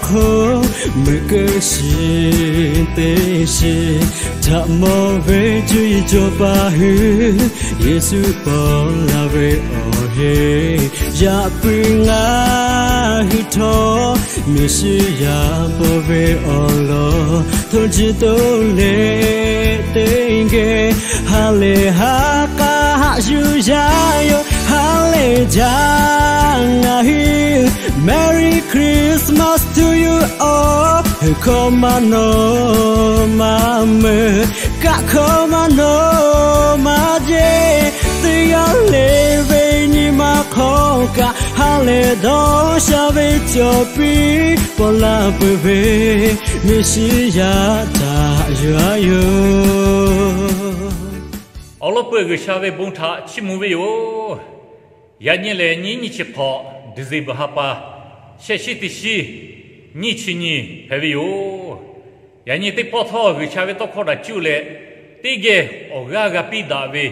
Hk'oˆ meuꞈ keu shiˍ teˇ shiˍ, htaꞈ mawˬ ve cuˇ yiˍ cawˬ paˍ hui, Yeˍsuˆ paw la ve awˬ heˆ. Yaꞈ puiˉ ngaˬ hui htawˇ, Meˍsiˉyaꞈ paw ve awˬ lawn hto chi to le teˇ geh, ha lehˬ ha k'a haꞈ yuˬ yaˇ yoˬ. Ha lehˬ jaˇ ngaˬ hui, Merry Christmas to you all. Heuˬ hkawˇ maˇ nawˬ maˇ meuꞈ, kaˆ hkawˇ maˇ nawˬ maˇ jeˇ, teˇ g'aˇ le ve nyi ma hk'aw kaꞈ, ha lehˬ dawˇ sha ve cawˬ piˇ paw la peuˬ ve, Meˍsiˉyaꞈ htaꞈ yuˬ a yoˬ. Awˬ lawn peuˬ G'uiˬsha ve bon htaꞈ chiˇ mvuh ve yoˬ. Yaꞈ nyi lehˬ nyiˇ nyiˇ chi hk'awꞈ December ha pa, shehˆ shiˉ teˇ shiˉ nyiˇ chi nyi hpehꞈ ve yoˬ. Yaꞈ nyi teˇ pawˆ htawˇ G'uiˬsha ve tawˇ hkawˇ htaꞈ cuˇ leh, teˇ geh awˬ g'aˇ g'a piˇ daꞈ ve,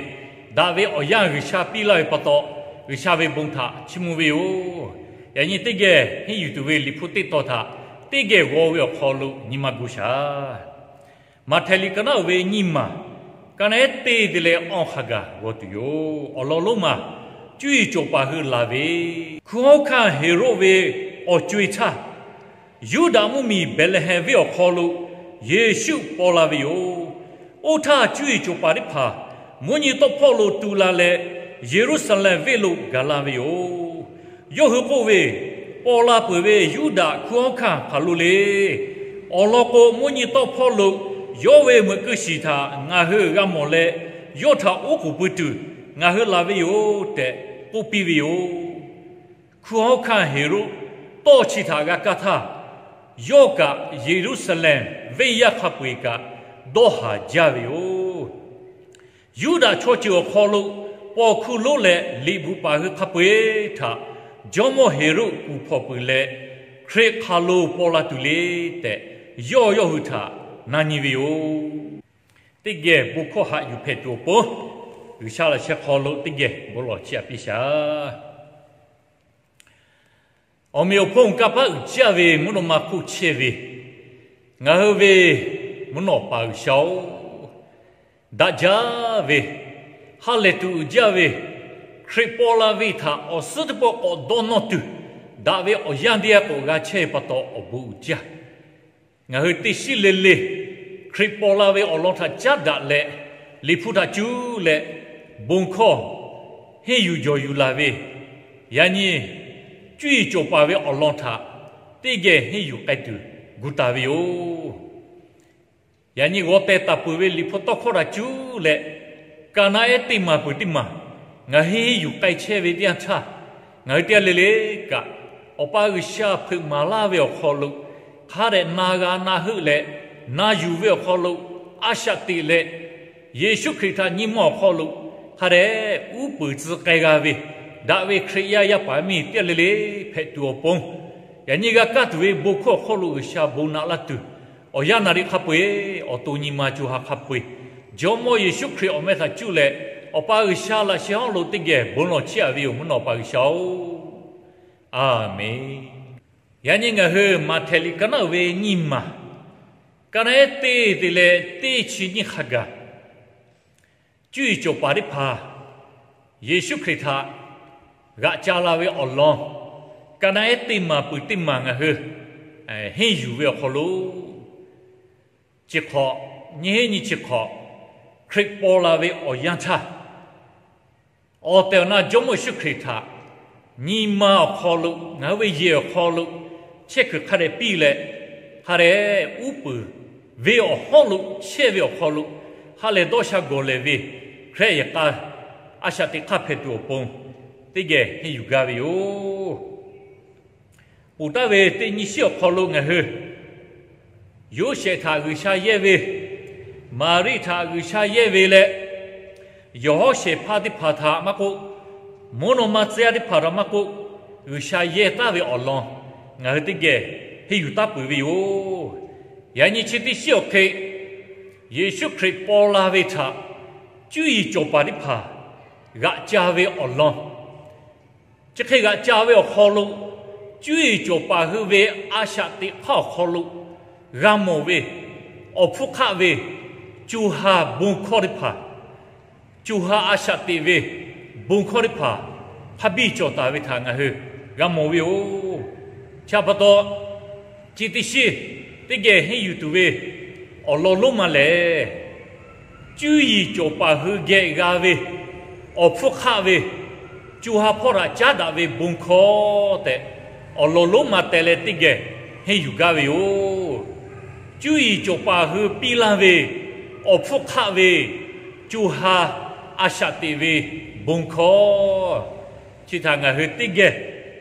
daꞈ ve awˬ yanˇ G'uiˬsha piˇ laˇ ve pa taw, G'uiˬsha ve bon htaꞈ chiˇ mvuh ve yoˬ. Yaꞈ nyi teˇ geh henˇ yuˬ tuˬ ve Liꞈ hpu teˇ tawn htaꞈ teˇ geh g'aw ve awˬ hk'aw lo nyi ma gu shaˍ. Maꞈhtehˍ liꞈ ka naˉ uiˍ ve nyiˇ maˬ, ka naˉ ehˉ teˇ te leh awˇ hk'a gaˬ g'aw tuˬ yoˬ. Awˬ lawn lonˉ maˬ, cuˇ yiˍ cawˬ paˍ hui laˬ ve, hkunˉ hawˉ hkanˇ Heˍroˆ ve awˬ co-e htaˇ, Yuˇdaꞈ mvuhˇmiˬ Behˍlehˍhehnˍ venˇ awˬ hk'aw lo Yeˍsuˆ paw la ve yoˬ. Oˇ htaˇ, cuˇ yiˍ cawˬ paˍ teˇ hpaˍ mvuhˇ nyi tawˆ hpawˇ lo tu la leh, Yeˍruˆsaˍlehnˍ venˇ lo gaˬ la ve yoˬ. Yawˇ hui k'oˆ ve, Paw la peuˬ ve Yuˇdaꞈ hkunˉ hawˉ hkanˇ hk'aˬ lo le. Awˬ lawn k'o, mvuhˇ nyi tawˆ hpawˇ lo yawˇ ve meuꞈ keu shiˍ htaꞈ ngaˬ hui g'a mawˬ leh, yawˇ htaꞈ oˉ k'oˍ pui tuˬ ngaˬ hui laˬ ve yoˬ tehꞈ k'oˆ piˇ ve yoˬ. Hkunˉ hawˉ hkanˇ Heˍroˆ tawˇ chi htaꞈ g'a kaˇ htaˇ, yawˇ kaꞈ Yeˍruˆsaˍlehnˍ venˇ yaˇ hk'a peu-eˬ kaꞈ dawˇ haˍ jaˇ ve yoˬ. Yuˇdaꞈ chaw ceuˬ awˬ hk'aw lo paw hkuˇ lonˉ leh liꞈ bvuhꞈ paˍ hui hk'a peu-eˬ htaꞈ jawˇmawˇ Heˍroˆ kuˬ hpawnˬ peuˬ leh, Hkriꞈ hk'aˬ lo paw la tuˬ le tehꞈ, yawˇ yawˇ hui htaꞈ na nyi ve yoˬ. Teˇ geh bon hkawˇ haꞈ yuˬ hpehꞈ tuˬ awˬ pon, G'uiˬsha laꞈ sheh hk'aw lo teˇ geh bon lawˬ chiˇ aꞈ piˇ shaˍ. Awˬ meꞈ awˬ hponˇ, kanˇ paˆ uiˍ jaˇ ve mvuhˇ naw ma hk'oˆ chehˇ ve ngaˬ hui ve mvuhˇ naw paˍ G'uiˬsha-oˬ, daꞈ jaˇ ve, ha lehˬ tuˬ uiˍ jaˇ ve, Hkriꞈ paw la ve htaꞈ awˬ suhˉ teˇ pawˆ k'awꞈ dawˇ nawˇ tuˬ, daꞈ ve awˬ yanˇ teˇ g'aˇ k'awꞈ g'a chehˇ ve pa taw awˬ bon uiˍ jaˇ. Ngaˬ hui teˇ shiˉ le le Hkriꞈ paw la ve awˬ lawn htaꞈ caˉ daꞈ leh, Liꞈ hpu htaꞈ cuˇ leh bon hkawˇ henˇ yuˬ jawˬ yuˬ laˬ ve, yaꞈ nyi cuˇ yiˍ cawˬ paˍ ve awˬ lawn htaꞈ teˇ geh henˇ yuˬ k'ai tuˬ gu taˍ ve yoˬ. Yaꞈ nyi g'aw teh taˍ peuˬ ve Liꞈ hpu tawˇ hkawˇ htaꞈ cuˇ leh, ka naˉ ehˉ teˇ maˬ peuˬ teˇ maˬ ngaˬ hui henˇ yuˬ k'ai chehˇ ve teˇ yanˇ htaˇ, ngaˬ hui teˇ g'aˇ le le kaꞈ, Awˬ pa G'uiˬsha hpeuꞈ maˍ laˇ ve awˬ hk'aw lo hk'a dehꞈ na g'a na heuˆ leh, na yuˬ ve awˬ hk'aw lo a shaꞈ teꞈ leh, Yeˍsuˆ Hkriꞈ htaꞈ nyi ma awˬ hk'aw lo hk'a dehꞈ uˉ peunˍ tcuh k'ai g'a ve, daꞈ ve Hkriꞈ yaˇ yaˇ paˍ miˇ teˇ g'aˇ le le hpehꞈ tuˬ awˬ pon, yaꞈ nyi g'a kaˇ tuˬ ve bon hkawˇ awˬ hk'aw lo G'uiˬsha bon naꞈ laˇ tuˬ, awˬ yanˇ naˍ riˍ hk'a peu-eˬ, awˬ to nyi ma co ha hk'a peu-eˬ, Jawˇmawˇ Yeˍsuˆ Hkriꞈ awˬ meh htaꞈ cuˇ leh Awˬ pa G'uiˬsha laꞈ sheh hawˉ lo teˇ geh bon lawˬ chiˇ aꞈ ve yoˬ, mvuhˇ naw paˍ G'uiˬsha-oˬ. Aˬmenˍ. Yaꞈ nyi ngaˬ hui Maꞈhtehˍ liꞈ ka naˉ uiˍ ve nyiˇ maˬ, ka naˉ ehˉ teˇ te leh teˇ chi nyiˇ hk'a gaˬ, cuˇ yiˍ cawˬ paˍ teˇ hpaˍ Yeˍsuˆ Hkriꞈ htaꞈ g'aꞈ ca la ve awˬ lawn, ka naˉ ehˉ teˇ maˬ peuˬ teˇ maˬ ngaˬ hui henˇ yuˬ ve awˬ hk'aw lo, chi hk'awꞈ, nyiˇ heˉ nyiˇ chi hk'awꞈ, Hkriꞈ paw la ve awˬ yanˇ htaˇ, awˬ tehˬ awˬ na Jawˇmawˇ Yeˍsuˆ Hkriꞈ htaꞈ nyi ma awˬ hk'aw lo, ngaˬ hui ve yehˬ awˬ hk'aw lo chehˇ kuiˬ hk'a dehꞈ piˇ leh, hk'a dehꞈ uˉ peunˍ ve awˬ hawˉ lo chehˇ ve awˬ hk'aw lo, ha lehˬ dawˇ sha gawˬ lehˬ ve Hkriꞈ yaꞈ k'a a shaꞈ teꞈ hk'aˇ hpehꞈ tuˬ awˬ pon, teˇ geh henˇ yuˬ gaˇ ve yoˬ. Ponˬ taˍ ve teˇ nyi shiˉ awˬ hk'aw lo ngaˬ hui Yoˇsehꞈ htaꞈ G'uiˬsha yehˇ ve, Maˍriˆ htaꞈ G'uiˬsha yehˇ ve leh, yawˬ hawˉ shehˍ hpaˇ teˇ hpaˍ htaꞈ maˇ k'oˆ, mvuhˇ naw ma tcuh yaˇ teˇ hpaˍ htaꞈ maˇ k'oˆ, G'uiˬsha yehˇ taˍ ve awˬ lawn ngaˬ hui teˇ geh henˇ yuˬ taˍ peuˬ ve yoˬ. Yaꞈ nyi chi teˇ shiˉ awˬ hk'e, Yeˍsuˆ Hkriꞈ paw la ve htaꞈ cuˇ yiˍ cawˬ paˍ teˇ hpaˍ g'aꞈ ca ve awˬ lawn, chi hk'e g'aꞈ ca ve awˬ hk'aw lo, Cuˇ yiˍ cawˬ paˍ hui ve a shaꞈ teꞈ hk'aˇ awˬ hk'aw lo g'a mawˬ ve awˬ hpfuhˇ hk'aˆ ve co ha bon hkawˇ teˇ hpaˍ, co ha a shaꞈ teꞈ ve bon hkawˇ teˇ hpaˍ hk'a biˇ cawˬ taˍ ve htaꞈ ngaˬ hui g'a mawˬ ve yoˬ. Chi pa taw, chi teˇ shiˉ teˇ geh henˇ yuˬ tuˬ ve awˬ lawn lonˉ ma lehˬ, cuˇ yiˍ cawˬ paˍ hui geh g'a ve awˬ hpfuhˇ hk'aˆ ve co ha hpawˇ htaꞈ caˉ daꞈ ve bon hkawˇ tehꞈ, awˬ lawn lonˉ ma teh leh teˇ geh henˇ yuˬ gaˇ ve yoˬ. Cuˇ yiˍ cawˬ paˍ hui piˇ laˇ ve awˬ hpfuhˇ hk'aˆ ve co ha a shaꞈ teꞈ ve bon hkawˇ chi htaꞈ ngaˬ hui teˇ geh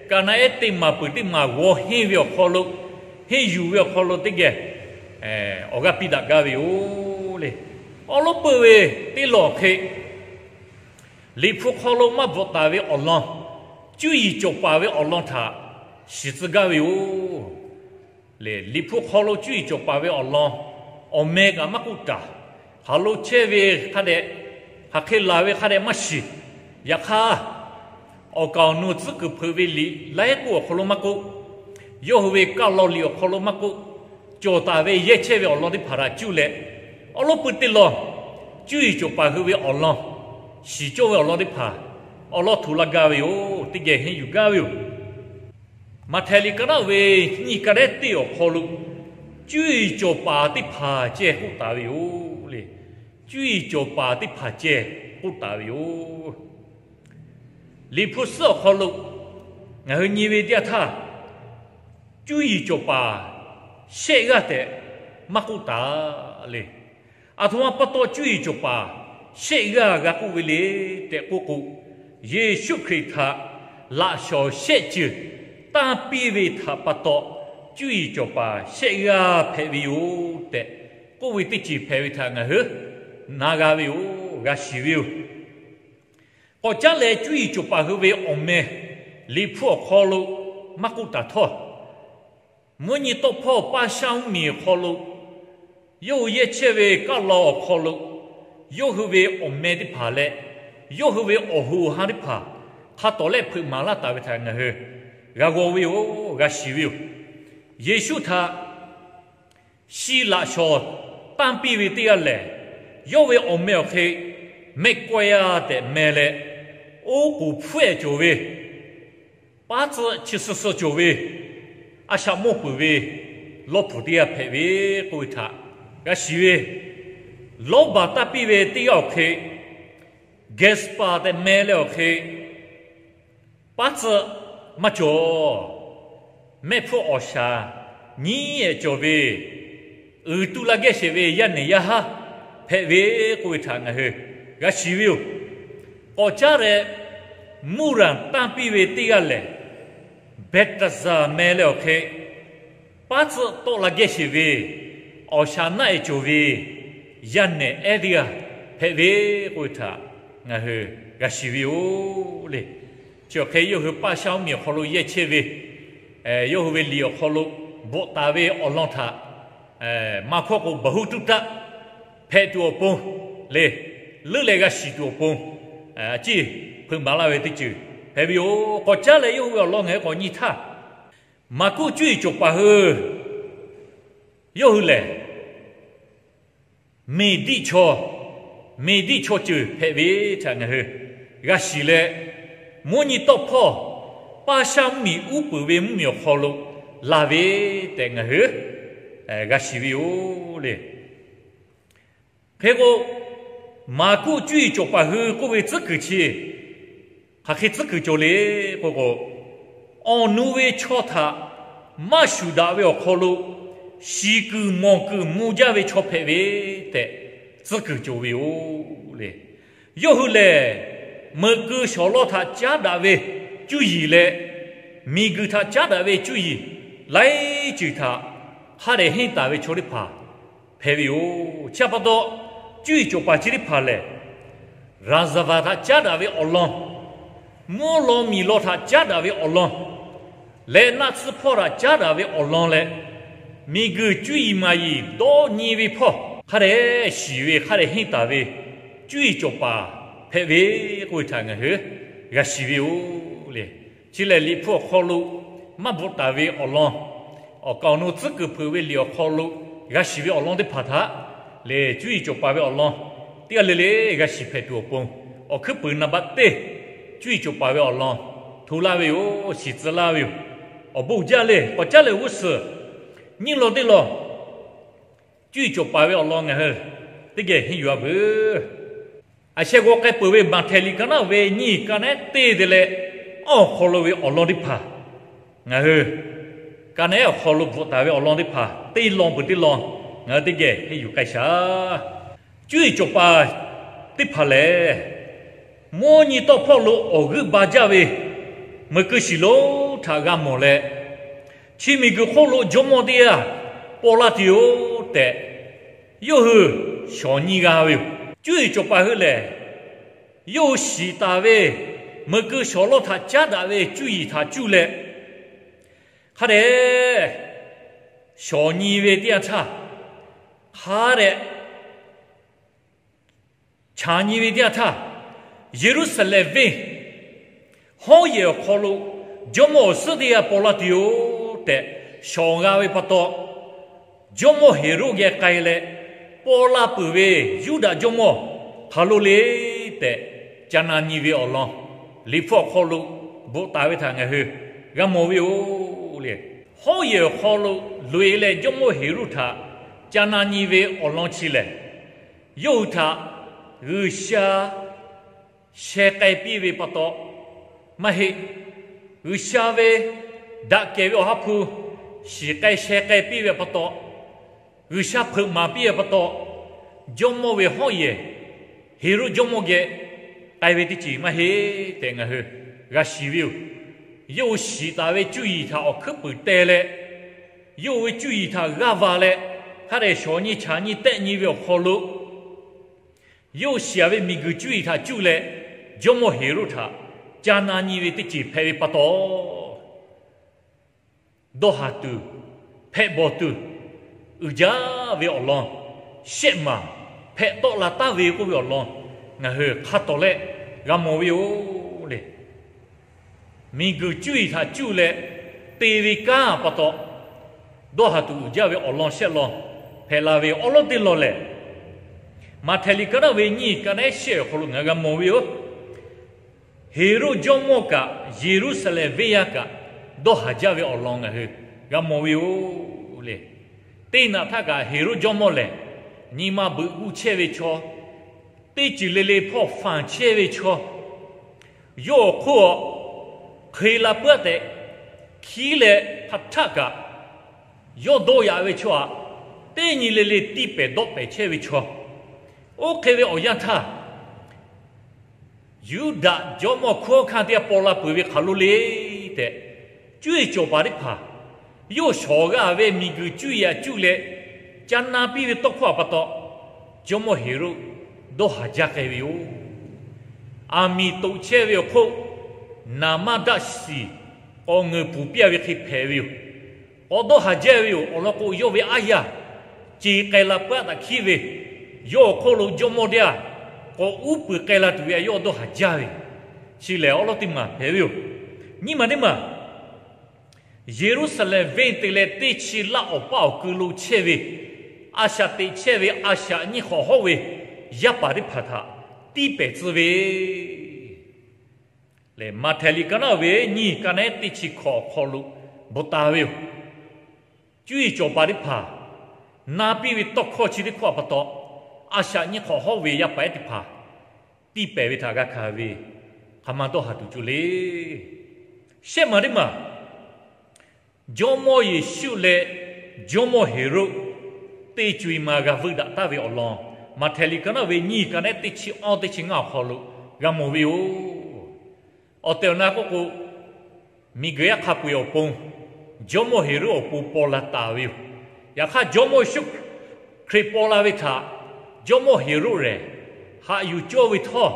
ka naˆ ehˉ teˇ maˬ peuˬ teˇ maˬ g'aw henˇ ve awˬ hk'aw lo, henˇ yuˬ ve awˬ hk'aw lo teˇ geh awˬ g'aˇ piˇ daꞈ gaˇ ve yoˬ le. Awˉ lawˉ peuˇ ve teˇ lawˬ hk'e, Liꞈ hpu hk'aw lo maˇ bvuhꞈ taˍ ve awˬ lawn, cuˇ yiˍ cawˬ paˍ ve awˬ lawn htaꞈ shiˍ tcuh gaˇ ve yoˬ. Liꞈ hpu hk'aw lo cuˇ yiˍ cawˬ paˍ ve awˬ lawn, awˬ meh kaꞈ maˇ k'oˆ taˍ. Hk'aˬ lo chehˇ ve hk'a dehꞈ, hk'aˬ hk'e laˬ ve hk'a dehꞈ maˇ shiˍ. Yaꞈ hk'aˇ, awˬ kaˍ awˬ nu tcuhˉ kuiˬ hpeuꞈ ve liꞈ laiˉ k'oˆ awˬ hk'aw lo maˇ k'oˆ, yawˇ hui ve kaˆ law liꞈ awˬ hk'aw lo maˇ k'oˆ, cawˬ taˍ ve yehˇ chehˇ ve awˬ lawn teˇ hpaˍ htaꞈ cuˇ leh, awˉ lawˉ peuˇ teˇ lawˬ, cuˇ yiˍ cawˬ paˍ hui ve awˬ lawn, shiˍ cawˇ ve awˬ lawn teˇ hpaˍ awˉ lawˉ hto laˇ gaˇ ve yoˬ. Teˇ geh henˇ yuˬ gaˇ ve yoˬ. Maꞈhtehˍ liꞈ ka naˆ ve nyiˇ ka lehˉ teˇ awˬ hk'aw lo, cuˇ yiˍ cawˬ paˍ teˇ hpaˍ ceh k'oˆ taˍ ve yoˬ le. Cuˇ yiˍ cawˬ paˍ teˇ hpaˍ ceh k'oˆ taˍ ve yoˬ. Liꞈ hpu suhˉ awˬ hk'aw lo ngaˬ hui nyi ve teˇ yanˇ htaˇ, cuˇ yiˍ cawˬ paˍ shehˆ g'aˇ tehꞈ maˇ k'oˆ taˍ le. Aˬ htoꞈ ma pa taw cuˇ yiˍ cawˬ paˍ shehˆ g'aˇ g'a k'oˆ ve le tehꞈ k'oˆ k'o, Yeˍsuˆ Hkriꞈ htaꞈ laꞈ shawnˍ shehˆ ceuˬ tanˇ piˇ ve htaꞈ pa taw, cuˇ yiˍ cawˬ paˍ shehˆ g'aˇ hpehꞈ ve yoˬ tehꞈ k'oˆ ve teˇ ceuˬ hpehꞈ ve htaꞈ ngaˬ hui na g'a ve yoˬ, g'a shiˍ ve yoˬ. K'awꞈ caˉ leh cuˇ yiˍ cawˬ paˍ hui ve awˬ meh Liꞈ hpu awˬ hk'aw lo maˇ k'oˆ taˍ htawˇ, mvuhˇ nyi tawˆ hpawˇ paˇ shaˉ mvuhˇ miˬ awˬ hk'aw lo, yawˇ hui yehˇ chehˇ ve kaˆ law awˬ hk'aw lo, yawˇ hui ve awˬ meh teˇ hpaˍ leh, yawˇ hui ve awˬ hoꞈ awˬ han teˇ hpaˍ hk'a tawˍ lehˆ hpeuꞈ maˍ laˇ taˍ ve htaꞈ ngaˬ hui g'a g'aw ve yoˬ, g'a shiˍ ve yoˬ. Yeˍsuˆ htaꞈ shi laꞈ shawnˍ tanˇ piˇ ve teˇ g'aˇ lehˬ, yawˇ ve awˬ meh awˬ hk'e mehˆ kawehˇ tehꞈ meh leh, oˉ k'oˍ hpfuhˇ ehˍ cawˬ ve, paˉ tcuhˆ chi suh suh cawˬ ve, a shaꞈ mawˇ peuˬ ve lawˇ hpfuhˍ teˇ g'aˇ hpehꞈ ve k'oˆ ve htaꞈ g'a shiˍ ve, lawˇ baˬ tanˇ piˇ ve teˇ g'aˇ awˬ hk'e, Gehˍsuhˍpaˍ tehꞈ meh leh awˬ hk'e, paˉ tcuhˆ maˇ cawˬ. Mehˆ hpfuhˇ awˬ shaˍ nyiˉ ehˍ cawˬ ve, uiˍ tu la gehˇ sheˍ ve yaˇ nehˬ yaˇ haˉ hpehꞈ ve k'oˆ ve htaꞈ ngaˬ hui g'a shiˍ ve yoˬ. K'awꞈ caˉ leh, mvuhˇ raˬ tanˇ piˇ ve teˇ g'aˇ lehˬ, Behˍtaˍzaˍ meh leh awˬ hk'e, paˉ tcuhˆ tawˆ la gehˇ sheˍ ve, awˬ shaˍ naˆ ehˍ cawˬ ve yaˇ nehˬ ehˉ teˇ g'aˇ hpehꞈ ve k'oˆ ve htaꞈ ngaˬ hui g'a shiˍ ve yoˬ le. Chi awˬ hk'e yawˇ hui paˇ shaˉ mvuhˇ miˬ awˬ hk'aw lo yehˇ chehˇ ve, yawˇ hui ve liꞈ awˬ hk'aw lo bvuhꞈ taˍ ve awˬ lawn htaꞈ maˇ hkawˇ k'o, baˬ huˉ tuˉ taˆ hpehꞈ tuˬ awˬ pon le, leuˉ leh g'a shiˍ tuˬ awˬ pon, a ciˉ hpeuꞈ maˍ laˇ ve teˇ ceuˬ hpehꞈ ve yoˬ. K'awꞈ caˉ leh yawˇ hui ve awˬ lawn ngaˬ hui k'awꞈ nyi htaˇ, Maˍkuˆ cuˇ yiˍ cawˬ paˍ hui yawˇ hui lehˬ, Meˍdiˆ chaw, Meˍdiˆ chaw ceuˬ hpehꞈ ve htaꞈ ngaˬ hui g'a shiˍ leh, mvuhˇ nyi tawˆ hpawˇ paˇ shaˉ mvuhˇ miˬ uˉ peunˍ ve mvuhˇ miˬ awˬ hk'aw lo laˬ ve tehꞈ ngaˬ hui g'a shiˍ ve yoˬ le. Hk'e k'o, Maˍkuˆ cuˇ yiˍ cawˬ paˍ hui k'oˆ ve tcuhˉ kuiˬ chi hk'aˬ hk'e tcuhˉ kuiˬ cawˬ le k'o k'o, awˬ nu ve chaw htaꞈ maˇ shuˍ daꞈ ve awˬ hk'aw lo shiˍ kuiˬ mawˬ kuiˬ mvuh jaˇ ve chaw hpehꞈ ve tehꞈ tcuhˉ kuiˬ cawˬ ve yoˬ le. Yawˇ hui lehˬ, meuꞈ keu shawˍ lawˇ htaꞈ caˉ daꞈ ve cuˇ yiˍ leh, miˬ guiˬ htaꞈ caˉ daꞈ ve cuˇ yiˍ laiˉ ceuˬ htaꞈ hk'a dehꞈ henˇ taˍ ve chaw teˇ hpaˍ hpehꞈ ve yoˬ. Chi pa taw, cuˇ yiˍ cawˬ paˍ chi teˇ hpaˍ lehˬ, raˍzaˍvaˍ htaꞈ caˉ daꞈ ve awˬ lawn, mvuhˇ law miˬ law htaꞈ caˉ daꞈ ve awˬ lawn leh, naˆ tsuhˇ hpawˇ htaꞈ caˉ daꞈ ve awˬ lawn leh, miˬ guiˬ cuˇ yiˍ maˍ yiˍ dawˇ nyi ve hpawˇ hk'a dehꞈ shiˍ ve hk'a dehꞈ henˇ taˍ ve cuˇ yiˍ cawˬ paˍ hpehꞈ ve k'oˆ ve htaꞈ ngaˬ hui g'a shiˍ ve yoˬ le. Chi lehˬ, Liꞈ hpu awˬ hk'aw lo maˇ bvuhꞈ taˍ ve awˬ lawn, awˬ kaˍ awˬ nu tcuhˉ kuiˬ hpeuꞈ ve liꞈ awˬ hk'aw lo g'a shiˍ ve awˬ lawn teˇ hpaˍ htaꞈ lehˬ, cuˇ yiˍ cawˬ paˍ ve awˬ lawn teˇ g'aˇ le le g'a shiˍ hpehꞈ tuˬ awˬ pon, awˬ hkuiˉ puiˍ naˍ baˆ teˇ, cuˇ yiˍ cawˬ paˍ ve awˬ lawn hto laˇ ve yoˬ. Shiˍ tcuh laˇ ve yoˬ. Awˬ bon uiˍ jaˇ le. K'awꞈ caˉ leh g'uˇ suhˍ nyiˇ law teˇ law cuˇ yiˍ cawˬ paˍ ve awˬ lawn ngaˬ hui teˇ geh henˇ yuˬ-a veuˬ. A sheh g'aw k'ai peuˬ ve Maꞈhtehˍ liꞈ ka naˉ ve nyiˇ ka naˉ teˇ te leh awˬ hk'aw lo ve awˬ lawn teˇ hpaˍ ngaˬ hui ka naˉ awˬ hk'aw lo bvuhꞈ taˍ ve awˬ lawn teˇ hpaˍ teˇ lawn peuˬ teˇ lawn ngaˬ hui teˇ geh henˇ yuˬ k'ai shaˍ. Cuˇ yiˍ cawˬ paˍ teˇ hpaˍ lehˬ, mvuhˇ nyi tawˇ hpawˇ lo awˬ g'euˆ ba jaˇ ve meuꞈ keu shiˍ lonˉ htaꞈ g'a mawˬ leh, chi miˬ guiˬ hk'oˆ lo jawˇmawˇ teˇ g'aˇ paw la tuˬ yoˬ tehꞈ, yawˇ hui shawˍ nyi g'a ve yoˬ. Cuˇ yiˍ cawˬ paˍ hui lehˬ, yawˇ hui shiˍ taˍ ve meuꞈ keu shawˍ lawˇ htaꞈ caˉ daꞈ ve cuˇ yiˍ htaꞈ cuˇ leh, hk'a dehꞈ shawˍ nyi ve teˇ yanˇ htaˇ, hk'a dehꞈ chaˍ nyi ve teˇ yanˇ htaˇ, Yeˍruˆsaˍlehnˍ venˇ hawˉ yehˬ awˬ hk'aw lo jawˇmawˇ awˬ suhˉ teˇ g'aˇ paw la tuˬ yoˬ tehꞈ shawˍ g'a ve pa taw, jawˇmawˇ Heˍroˆ geh k'ai leh, paw la peuˬ ve Yuˇdaꞈ jawˇmawˇ hk'aˬ lo le tehꞈ ca na nyi ve awˬ lawn, Liꞈ hpu awˬ hk'aw lo bvuhꞈ taˍ ve htaꞈ ngaˬ hui g'a mawˬ ve yoˬ le. Hawˉ yehˬ awˬ hk'aw lo loꞈ-e leh jawˇmawˇ Heˍroˆ htaꞈ ca na nyi ve awˬ lawn chi lehˬ, yawˇ hui htaꞈ G'uiˬsha sheh k'ai piˇ ve pa taw maˇ heˆ. G'uiˬsha ve daꞈ kehˬ ve Awˬ ha hpu shiˍ k'ai sheh k'ai piˇ ve pa taw, G'uiˬsha hpeuꞈ maˍ piˇ ve pa taw, jawˇmawˇ ve hawˉ yehˬ Heˍroˆ jawˇmawˇ geh k'ai ve teˇ ceuˬ maˇ heˆ tehꞈ ngaˬ hui g'a shiˍ ve yoˬ. Yawˇ hui shiˍ taˍ ve cuˇ yiˍ htaꞈ awˬ hkuiˉ puiˍ teh leh, yawˇ hui ve cuˇ yiˍ htaꞈ g'aˇ va leh, hk'a dehꞈ shawˍ nyi chaˍ nyi tehˆ nyi ve awˬ hk'aw lo, yawˇ hui shiˍ-a ve miˬguiˬ cuˇ yiˍ htaꞈ cuˇ leh, jawˇmawˇ Heˍroˆ htaꞈ ca na nyi ve teˇ ceuˬ hpehꞈ ve pa taw, dawˇ haˍ tuˬ, hpehꞈ bawˬ tuˬ, uiˍ jaˇ ve awˬ lawn, shehˆ maˬ hpehꞈ tawˆ la taˍ ve k'oˆ ve awˬ lawn, ngaˬ hui hk'a tawˍ lehˆ g'a mawˬ ve yoˬ le. Miˬguiˬ cuˇ yiˍ htaꞈ cuˇ leh, te ve kanˉ pa taw, dawˇ haˍ tuˬ uiˍ jaˇ ve awˬ lawn shehˆ lawn hpehꞈ la ve awˉ lawˉ teˇ lawn lehˬ, Maꞈhtehˍ liꞈ ka naˉ ve nyiˇ ka naˉ shehˆ awˬ hk'aw lo ngaˬ hui g'a mawˬ ve yoˬ. Heˍroˆ jawˇmawˇ kaꞈ Yeˍruˆsaˍlehnˍ venˇ yaˇ kaꞈ dawˇ haˍ jaˇ ve awˬ lawn ngaˬ hui g'a mawˬ ve yoˬ le. Teˇ naꞈ htaˇ kaꞈ Heˍroˆ jawˇmawˇ lehˬ, nyi ma beuꞈ g'uˇ chehˇ ve chaw, teˇ ceuˬ le le hpawˇ fanˬ chehˇ ve chaw, yawˇ awˬ hk'oˆ hk'e la puiˉ tehꞈ hkiˉ leh hk'a htaˆ kaꞈ yawˇ dawˇ yaꞈ ve chaw htaꞈ teˇ nyi le le tiˇ pehˍ dawˆ pehˍ chehˇ ve chaw, oˇ hk'e ve awˬ yanˇ htaˇ, Yuˇdaꞈ jawˇmawˇ hkunˉ hawˉ hkanˇ teˇ g'aˇ paw la peuˬ ve hk'aˬ lo le tehꞈ, cuˇ yiˍ cawˬ paˍ teˇ hpaˍ yawˇ shawˍ g'a ve miˬguiˬ cuˇ yiˍ htaꞈ cuˇ leh ca na piˇ ve tawˇ hkawˇ htaꞈ pa taw, jawˇmawˇ Heˍroˆ dawˇ haˍ jaˇ k'ai ve yoˬ. Aˬ miˍ toꞈ chehˇ ve awˬ hk'oˆ, naˍ maˇ daˆ shiˍ k'awꞈ ngeuˍ puˍ piˇ-a ve hk'e hpehꞈ ve yoˬ. K'awꞈ dawˇ haˍ jaˇ ve yoˬ. Awˬ lawn k'o, yawˇ ve aˉ yaˇ ce k'ai la puiˉ taꞈ hkiˉ ve, yawˇ awˬ hk'oˆ lo jawˇmawˇ teˇ g'aˇ k'awꞈ uˉ peunˍ k'ai la tuˬ ve yawˇ dawˇ haˍ jaˇ ve, chi lehˬ awˉ lawˉ teˇ maˬ hpehꞈ ve yoˬ. Nyiˇ maˬ teˇ maˬ, Yeˍruˆsaˍlehnˍ venˇ te leh teˇ chi laˇ awˬ paˇ awˬ kui lo chehˇ ve, a shaꞈ teꞈ chehˇ ve a shaꞈ nyiˇ hk'awꞈ hawˉ ve yaˇ paˍ teˇ hpaˍ htaꞈ tiˇ pehˍ tcuh ve lehˬ, Maꞈhtehˍ liꞈ ka naˉ ve nyiˇ ka naˉ teˇ chi hkawꞈ awˬ hk'aw lo bvuhꞈ taˍ ve yoˬ. Cuˇ yiˍ cawˬ paˍ teˇ hpaˍ na piˇ ve tawˇ hkawˇ chi teˇ hkawˇ htaꞈ pa taw, a shaꞈ nyiˇ hk'awꞈ hawˉ ve yaˇ paˍ ehˉ teˇ hpaˍ tiˇ pehˍ ve htaꞈ g'a hkanˍ ve, hk'aˬ ma dawˇ haˍ tuˬ cawˬ le. Shehˆ maˬ teˇ maˬ, Jawˇmawˇ Yeˍsuˆ leh Jawˇmawˇ Heˍroˆ teˇ co-e ma g'a veuˆ daꞈ taˍ ve awˬ lawn, Maꞈhtehˍ liꞈ ka naˉ ve nyiˇ ka naˉ teˇ chi awˇ teˇ chi ngaˇ awˬ hk'aw lo g'a mawˬ ve yoˬ. Awˬ tehˬ awˬ na k'oˆ k'o, miˬguiˬ yaˇ hk'a peu-eˬ awˬ pon, Jawˇmawˇ Heˍroˆ awˬ pon paw la taˍ ve yoˬ. Yaꞈ hk'aˇ, Jawˇmawˇ Yeˍsuˆ Hkriꞈ paw la ve htaꞈ Jawˇmawˇ Heˍroˆ lehˬ haꞈ yuˬ cawˇ ve htawˇ,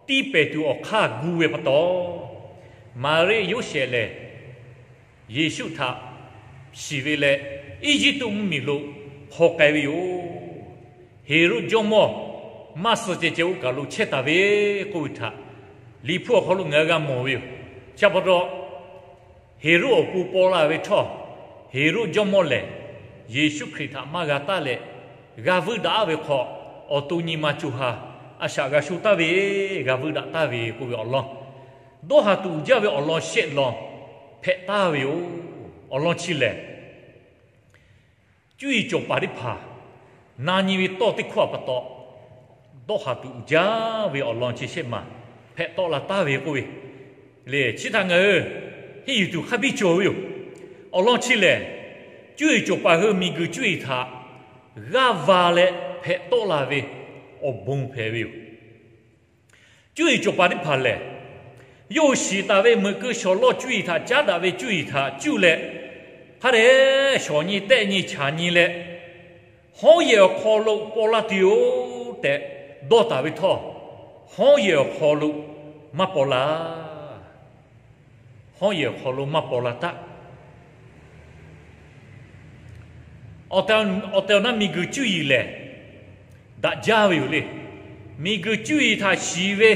tiˇ pehˍ tuˬ awˬ hk'aˇ gu ve pa taw, Maˍriˆ Yoˇsehꞈ lehˬ Yeˍsuˆ htaꞈ shiˍ ve leh, Eˇjiˇtuꞈ mvuhˇmiˬ lo hpaw k'ai ve yoˬ. Heˍroˆ jawˇmawˇ maˇ suh ceh ceh oˇ kaˬ lo chehˇ taˍ ve k'oˆ ve htaꞈ Liꞈ hpu awˬ hk'aw lo ngaˬ hui g'a mawˬ ve yoˬ. Chi pa taw, Heˍroˆ awˬ pon paw la ve htawˇ, Heˍroˆ jawˇmawˇ lehˬ, Yeˍsuˆ Hkriꞈ htaꞈ maˇ g'a taˇ leh, g'a vuiˇ daꞈ ve hk'aw, awˬ to nyi ma co ha a shaꞈ g'a sho taˍ ve, g'a vuiˇ daꞈ taˍ ve k'oˆ ve awˬ lawn, dawˇ haˍ tuˬ uiˍ jaˇ ve awˬ lawn shehˆ lawn hpehꞈ taˍ ve yoˬ. Awˬ lawn chi lehˬ, cuˇ yiˍ cawˬ paˍ teˇ hpaˍ na nyi ve tawˇ teˇ hkawˇ pa taw, dawˇ haˍ tuˬ uiˍ jaˇ ve awˬ lawn chi shehˆ maˬ hpehꞈ tawˆ la taˍ ve k'oˆ ve le. Chi htaꞈ ngaˬ hui henˇ yuˬ tuˬ hk'a biˇ cawˬ ve yoˬ. Awˬ lawn chi lehˬ, cuˇ yiˍ cawˬ paˍ hui miˬguiˬ cuˇ yiˍ htaꞈ g'aˇ va leh hpehꞈ tawˆ la ve awˬ bon hpehꞈ ve yoˬ. Cuˇ yiˍ cawˬ paˍ teˇ hpaˍ lehˬ, yawˇ hui shiˍ taˍ ve meuꞈ keu shawˍ lawˇ cuˇ yiˍ htaꞈ caˉ daꞈ ve cuˇ yiˍ htaꞈ cuˇ leh, hk'a dehꞈ shawˍ nyi tehˆ nyi chaˍ nyi leh, hawˉ yehˬ awˬ hk'aw lo paw la tuˬ yoˬ tehꞈ dawˇ taˍ ve htawˇ, hawˉ yehˬ awˬ hk'aw lo maˇ paw la. Hawˉ yehˬ awˬ hk'aw lo maˇ paw la taˆ. Awˬ tehˬ awˬ na miˬguiˬ cuˇ yiˍ lehˬ, daꞈ jaˇ ve yoˬ le. Miˬguiˬ cuˇ yiˍ htaꞈ shiˍ ve,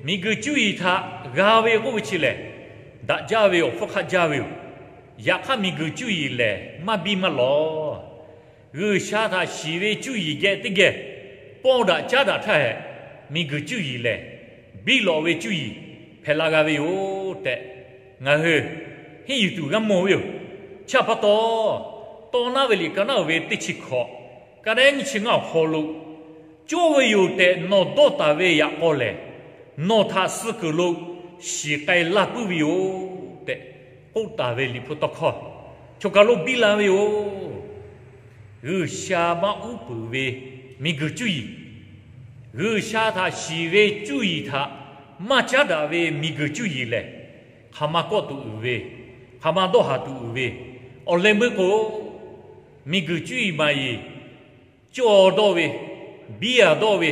miˬguiˬ cuˇ yiˍ htaꞈ g'a ve k'oˆ ve chi lehˬ, daꞈ jaˇ ve awˬ hpfuhˇ hk'aˆ jaˇ ve yoˬ. Yaꞈ hk'aˇ, miˬguiˬ cuˇ yiˍ lehˬ maˇ biˇ maˇ lawˬ. G'uiˬsha htaꞈ shiˍ ve cuˇ yiˍ geh teˇ geh pawˇ daꞈ caˉ daꞈ htaˇ hehꞈ, miˬguiˬ cuˇ yiˍ lehˬ biˇ lawꞈ ve cuˇ yiˍ hpehꞈ la g'a ve yoˬ tehꞈ, ngaˬ hui henˇ yuˬ tuˬ g'a mawˬ ve yoˬ. Chi pa taw, Tawˇ naˉ ve liꞈ ka naˉ uiˍ ve teˇ chi hkawꞈ, ka naˉ nyiˇ chi ngaˇ awˬ hk'aw lo, cawˇ ve yoˬ tehꞈ nawˬ dawˇ taˍ ve yaꞈ k'aw lehˬ, nawˬ htaꞈ suh kuiˬ lo shiˍ k'ai laˇ puiˉ ve yoˬ tehꞈ k'oˆ taˍ ve Liꞈ hpu tawˇ hkawˇ choˬ kaˬ lo biˇ la ve yoˬ. G'uiˬsha maˇ uˉ peunˍ ve miˬguiˬ cuˇ yiˍ, G'uiˬsha htaꞈ shiˍ ve cuˇ yiˍ htaꞈ maˇ caˉ daꞈ ve miˬguiˬ cuˇ yiˍ lehˬ, hk'aˬ ma kawˆ tuˬ uiˍ ve, hk'aˬ ma dawˇ haˍ tuˬ uiˍ ve, awˬ leh meuˇ k'o, miˬguiˬ cuˇ yiˍ maˍ yiˍ cawˇ dawˇ ve, biˇ a dawˇ ve,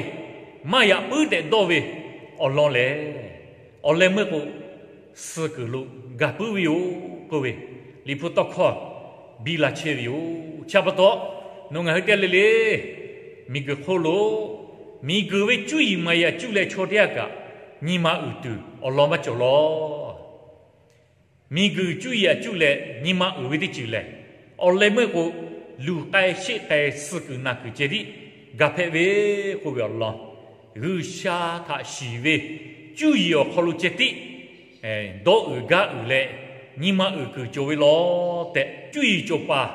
maˇ yaꞈ puiˉ tehꞈ dawˇ ve awˬ lawn lehˬ, awˬ leh meuˇ k'o, suh kuiˬ lo gaˬ puiˉ ve yoˬ k'oˆ ve Liꞈ hpu tawˇ hkawˇ biˇ la chehˇ ve yoˬ. Chi pa taw, nawˬ ngaˬ hui teˇ g'aˇ le le, miˬguiˬ hk'oˆ lo miˬguiˬ ve cuˇ yiˍ maˍ yiˍ cuˇ leh chaw teˇ g'aˇ kaꞈ nyi ma uiˍ tuˬ awˬ lawn maˇ cawˬ lawˬ. Miˬguiˬ cuˇ yiˍ a cuˇ leh nyi ma uiˍ ve teˇ ceuˬ lehˬ, awˬ leh meuˇ k'o, luˬ k'ai sheˆ k'ai suh kuiˬ naˬ kuiˬ ceh tiˉ gaˬ hpehꞈ ve k'oˆ ve awˬ lawn, G'uiˬsha htaꞈ shiˍ ve cuˇ yiˍ awˬ hk'aw lo ceh tiˉ dawˇ uiˍ gaˇ uiˍ leh nyi ma uiˍ kuiˬ cawˬ ve lawˬ tehꞈ, cuˇ yiˍ cawˬ paˍ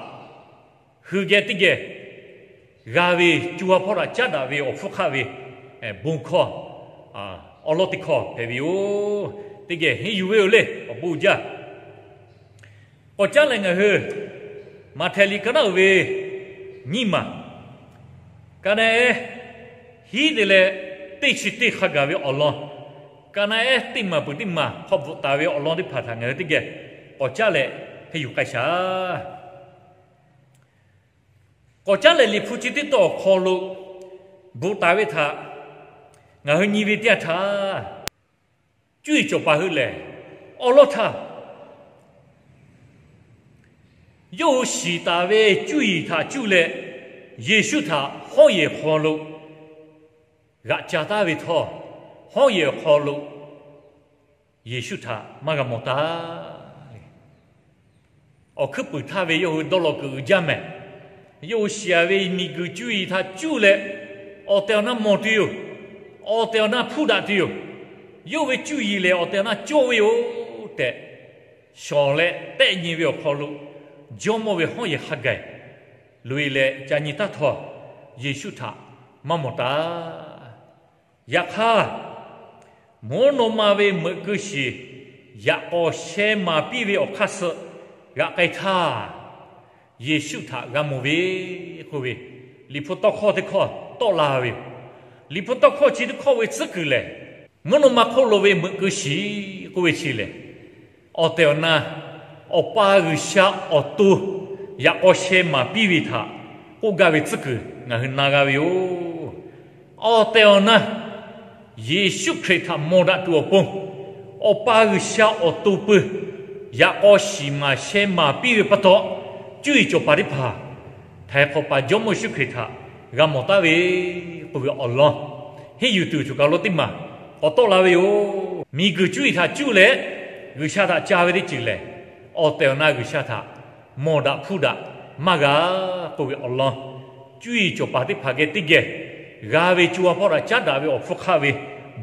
hui geh teˇ geh g'a ve, co ha hpawˇ htaꞈ caˉ daꞈ ve awˬ hpfuhˇ hk'aˆ ve bon hkawˇ awˬ lawn teˇ hkawˇ hpehꞈ ve yoˬ. Teˇ geh henˇ yuˬ ve yoˬ le. Awˬ bon uiˍ jaˇ. K'awꞈ caˉ leh ngaˬ hui Maꞈhtehˍ liꞈ ka naˉ uiˍ ve nyiˇ maˬ, ka naˉ ehˉ hiˉ te leh teˇ chi teˇ hk'a gaˬ ve awˬ lawn, ka naˉ ehˉ teˇ maˬ peuˬ teˇ maˬ hk'aw bvuhꞈ taˍ ve awˬ lawn teˇ hpaˍ htaꞈ ngaˬ hui teˇ geh k'awꞈ caˉ leh henˇ yuˬ k'ai shaˍ. K'awꞈ caˉ leh Liꞈ hpu chi teˇ tawˇ awˬ hk'aw lo bvuhꞈ taˍ ve htaꞈ ngaˬ hui nyi ve teˇ yanˇ htaˇ, cuˇ yiˍ cawˬ paˍ hui lehˬ, awˉ lawˉ htaˇ yawˇ hui shiˍ taˍ ve cuˇ yiˍ htaꞈ cuˇ leh Yeˍsuˆ htaꞈ hawˉ yehˬ hk'aw lo g'aꞈ ca taˍ ve htawˇ, hawˉ yehˬ awˬ hk'aw lo Yeˍsuˆ htaꞈ maˇ g'a mawˬ taˍ. Awˬ hkuiˉ puiˍ htaˇ ve yawˇ hui dawˇ law kuiˬ uiˍ jaˇ mehˍ. Yawˇ hui shiˍ a ve miˬguiˬ cuˇ yiˍ htaꞈ cuˇ leh awˬ tehˬ awˬ na mawˬ tuˬ yoˬ. Awˬ tehˬ awˬ na hpuˇ daꞈ tuˬ yoˬ. Yawˇ ve cuˇ yiˍ lehˬ awˬ tehˬ awˬ na cawˇ ve yoˬ tehꞈ, shawˍ leh tehˆ nyi ve awˬ hk'aw lo, jawˇmawˇ ve hawˉ yehˬ hk'a gaˬ loꞈ e leh ca nyi taˇ htawˇ, Yeˍsuˆ htaꞈ maˇ mawˬ taˍ. Yaꞈ hk'aˇ, mvuhˇ naw ma ve meuꞈ keu shiˍ yaꞈ k'aw sheh maˍ piˇ ve awˬ hk'aˇ suh g'aꞈ k'ai htaˇ, Yeˍsuˆ htaꞈ g'a mawˬ ve k'oˆ ve Liꞈ hpu tawˇ hkawˇ teˇ hkawˇ tawˆ la ve yoˬ. Liꞈ hpu tawˇ hkawˇ chi teˇ hkawˇ ve tcuhˉ kuiˬ lehˬ, mvuhˇ naw ma hk'oˆ lo ve meuꞈ keu shiˍ k'oˆ ve chi lehˬ, awˬ tehˬ awˬ na Awˬ pa G'uiˬsha awˬ to yaꞈ k'aw sheh maˍ piˇ ve htaꞈ k'oˆ gaˇ ve tcuhˉ kuiˬ ngaˬ hui na g'a ve yoˬ. Awˬ tehˬ awˬ na Yeˍsuˆ Hkriꞈ htaꞈ mawˬ daꞈ tuˬ awˬ pon, Awˬ pa G'uiˬsha awˬ to pui yaꞈ k'aw shiˍ maˍ sheh maˍ piˇ ve pa taw, cuˇ yiˍ cawˬ paˍ teˇ hpaˍ htaiˍ hk'awꞈ paˍ Jawˇmawˇ Yeˍsuˆ Hkriꞈ htaꞈ g'a mawˬ taˍ ve k'oˆ ve awˬ lawn, henˇ yuˬ tuˬ choˬ kaˬ lo teˇ maˬ k'awꞈ tawˆ la ve yoˬ. Miˬguiˬ cuˇ yiˍ htaꞈ cuˇ leh G'uiˬsha htaꞈ ca ve teˇ ceuˬ lehˬ, Awˬ tehˬ awˬ na G'uiˬsha htaꞈ mawˬ daꞈ hpuˇ daꞈ maˇ g'a k'oˆ ve awˬ lawn, cuˇ yiˍ cawˬ paˍ teˇ hpaˍ geh teˇ geh g'a ve co ha hpawˇ htaꞈ caˉ daꞈ ve awˬ hpfuhˇ hk'aˆ ve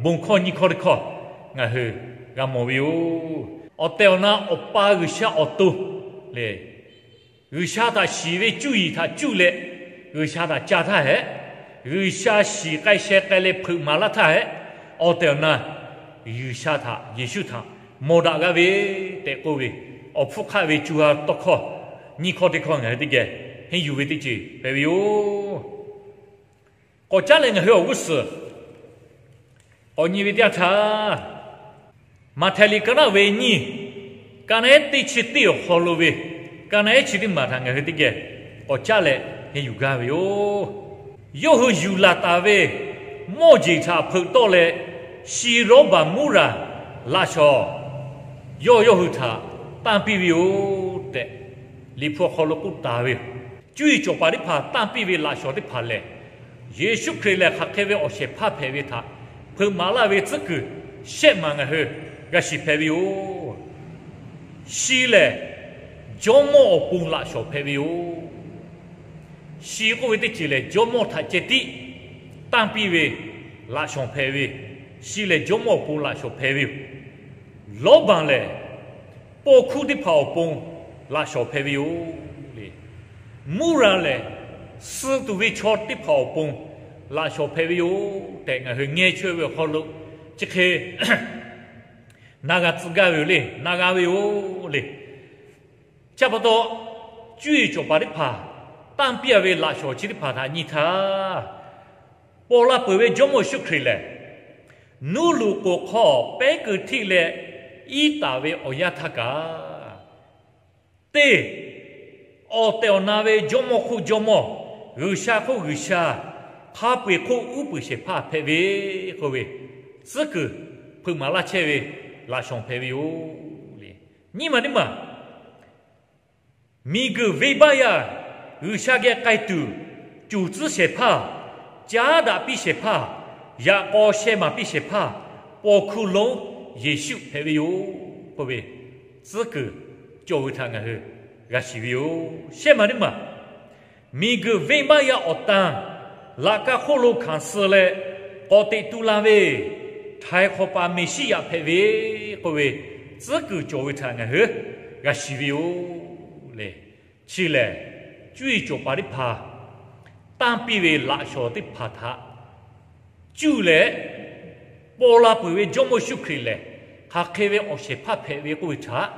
bon hkawˇ nyiˇ hkawˇ teˇ hkawˇ ngaˬ hui g'a mawˬ ve yoˬ. Awˬ tehˬ awˬ na Awˬ pa G'uiˬsha awˬ to lehˬ, G'uiˬsha htaꞈ shiˍ ve cuˇ yiˍ htaꞈ cuˇ leh, G'uiˬsha htaꞈ ca htaˇ hehꞈ, G'uiˬsha shiˍ k'ai sheh k'ai leh hpeuꞈ maˍ laˇ htaˇ hehꞈ, awˬ tehˬ awˬ na G'uiˬsha htaꞈ Yeˍsuˆ htaꞈ mawˬ daꞈ g'a ve tehꞈ k'oˆ ve awˬ hpfuhˇ hk'aˆ ve co ha tawˇ hkawˇ nyiˇ hkawˇ teˇ hkawˇ ngaˬ hui teˇ geh henˇ yuˬ ve teˇ ceuˬ hpehꞈ ve yoˬ. K'awꞈ caˉ leh ngaˬ hui awˬ g'uˇ suhˍ k'awꞈ nyi ve teˇ yanˇ htaˇ, Maꞈhtehˍ liꞈ ka naˆ ve nyiˇ, ka naˆ ehˉ teˇ chi teˇ awˬ hk'aw lo ve ka naˆ ehˉ chi teˇ maˬ htaꞈ ngaˬ hui teˇ geh k'awꞈ caˉ leh henˇ yuˬ gaˇ ve yoˬ. Yawˇ hui yuˬ laˬ taˍ ve mawˇ jeˬ htaꞈ hpeuꞈ tawˆ leh, shi lawˇ baˬ muˉ raˬ laꞈ shawnˍ yawˇ yawˇ hui htaꞈ tanˇ piˇ ve yoˬ tehꞈ, Liꞈ hpu awˬ hk'aw lo k'oˆ taˍ ve yoˬ. Cuˇ yiˍ cawˬ paˍ teˇ hpaˍ tanˇ piˇ ve laꞈ shawnˍ teˇ hpaˍ lehˬ, Yeˍsuˆ Hkriꞈ lehˬ hk'aˬ hk'e ve awˬ shehˍ hpaˇ hpehꞈ ve htaꞈ hpeuꞈ maˍ laˇ ve tcuhˉ kuiˬ shehˆ maˬ ngaˬ hui g'a shiˍ hpehꞈ ve yoˬ. Shi lehˬ, jawˇmawˇ awˬ pon laꞈ shawnˍ hpehꞈ ve yoˬ. Shi k'oˆ ve teˇ ceuˬ lehˬ, jawˇmawˇ htaꞈ ceh tiˉ tanˇ piˇ ve laꞈ shawnˍ hpehꞈ ve, shi lehˬ jawˇmawˇ awˬ pon laꞈ shawnˍ hpehꞈ ve yoˬ. Lawˇ baˬ lehˬ, paw hkuˇ teˇ hpaˍ awˬ pon laꞈ shawnˍ hpehꞈ ve yoˬ le. Muˉ raˬ lehˬ, suh tuˬ ve chaw teˇ hpaˍ awˬ pon laꞈ shawnˍ hpehꞈ ve yoˬ tehꞈ ngaˬ hui ngeh chaweh ve awˬ hk'aw lo chi hk'e na g'a tcuh gaˇ ve yoˬ le, na g'a ve yoˬ le. Chi pa taw, cuˇ yiˍ cawˬ paˍ teˇ hpaˍ tanˇ piˇ a ve laꞈ shawnˍ chi teˇ hpaˍ htaꞈ nyi htaˇ, paw la peuˬ ve Jawˇmawˇ Yeˍsuˆ Hkriꞈ lehˬ, nuˇ loꞈ k'oˍ hk'aw pehˉ keu htiˆ leh iˉ taˍ ve awˬ yanˇ htaˇ kaꞈ, teˇ awˬ tehˬ awˬ na ve Jawˇmawˇ hk'oˆ Jawˇmawˇ, G'uiˬsha hk'oˆ G'uiˬsha, hk'a peu-eˬ hk'oˆ uˉ peunˍ shehˍ hpaˇ hpehꞈ ve k'oˆ ve tcuhˉ kuiˬ hpeuꞈ maˍ laˇ chehˇ ve laꞈ shawnˍ hpehꞈ ve yoˬ le. Nyiˇ maˬ teˇ maˬ, miˬguiˬ venˇbaˆ yaˇ G'uiˬsha geh k'ai tuˬ, cuˬ tcuhˉ shehˍ hpaˇ, caˉ daꞈ piˇ shehˍ hpaˇ, yaꞈ k'aw sheh maˍ piˇ shehˍ hpaˇ, paw hkuˇ lonˉ Yeˍsuˆ hpehꞈ ve yoˬ k'oˆ ve tcuhˉ kuiˬ cawˬ ve htaꞈ ngaˬ hui g'a shiˍ ve yoˬ. Shehˆ maˬ teˇ maˬ, miˬguiˬ venˇbaˆ yaˇ awˬ tan laꞈ ka hk'oˆ lo hkanˍ suh leh k'awꞈ teꞈ tu la ve htaiˍ hk'awꞈ paˍ Meˍsiˉyaꞈ hpehꞈ ve k'oˆ ve tcuhˉ kuiˬ cawˬ ve htaꞈ ngaˬ hui g'a shiˍ ve yoˬ le. Chi lehˬ, cuˇ yiˍ cawˬ paˍ teˇ hpaˍ tanˇ piˇ ve laꞈ shawnˍ teˇ hpaˍ htaꞈ cuˇ leh, paw la peuˬ ve Jawˇmawˇ Yeˍsuˆ Hkriꞈ lehˬ, hk'aˬ hk'e ve awˬ shehˍ hpaˇ hpehꞈ ve k'oˆ ve htaꞈ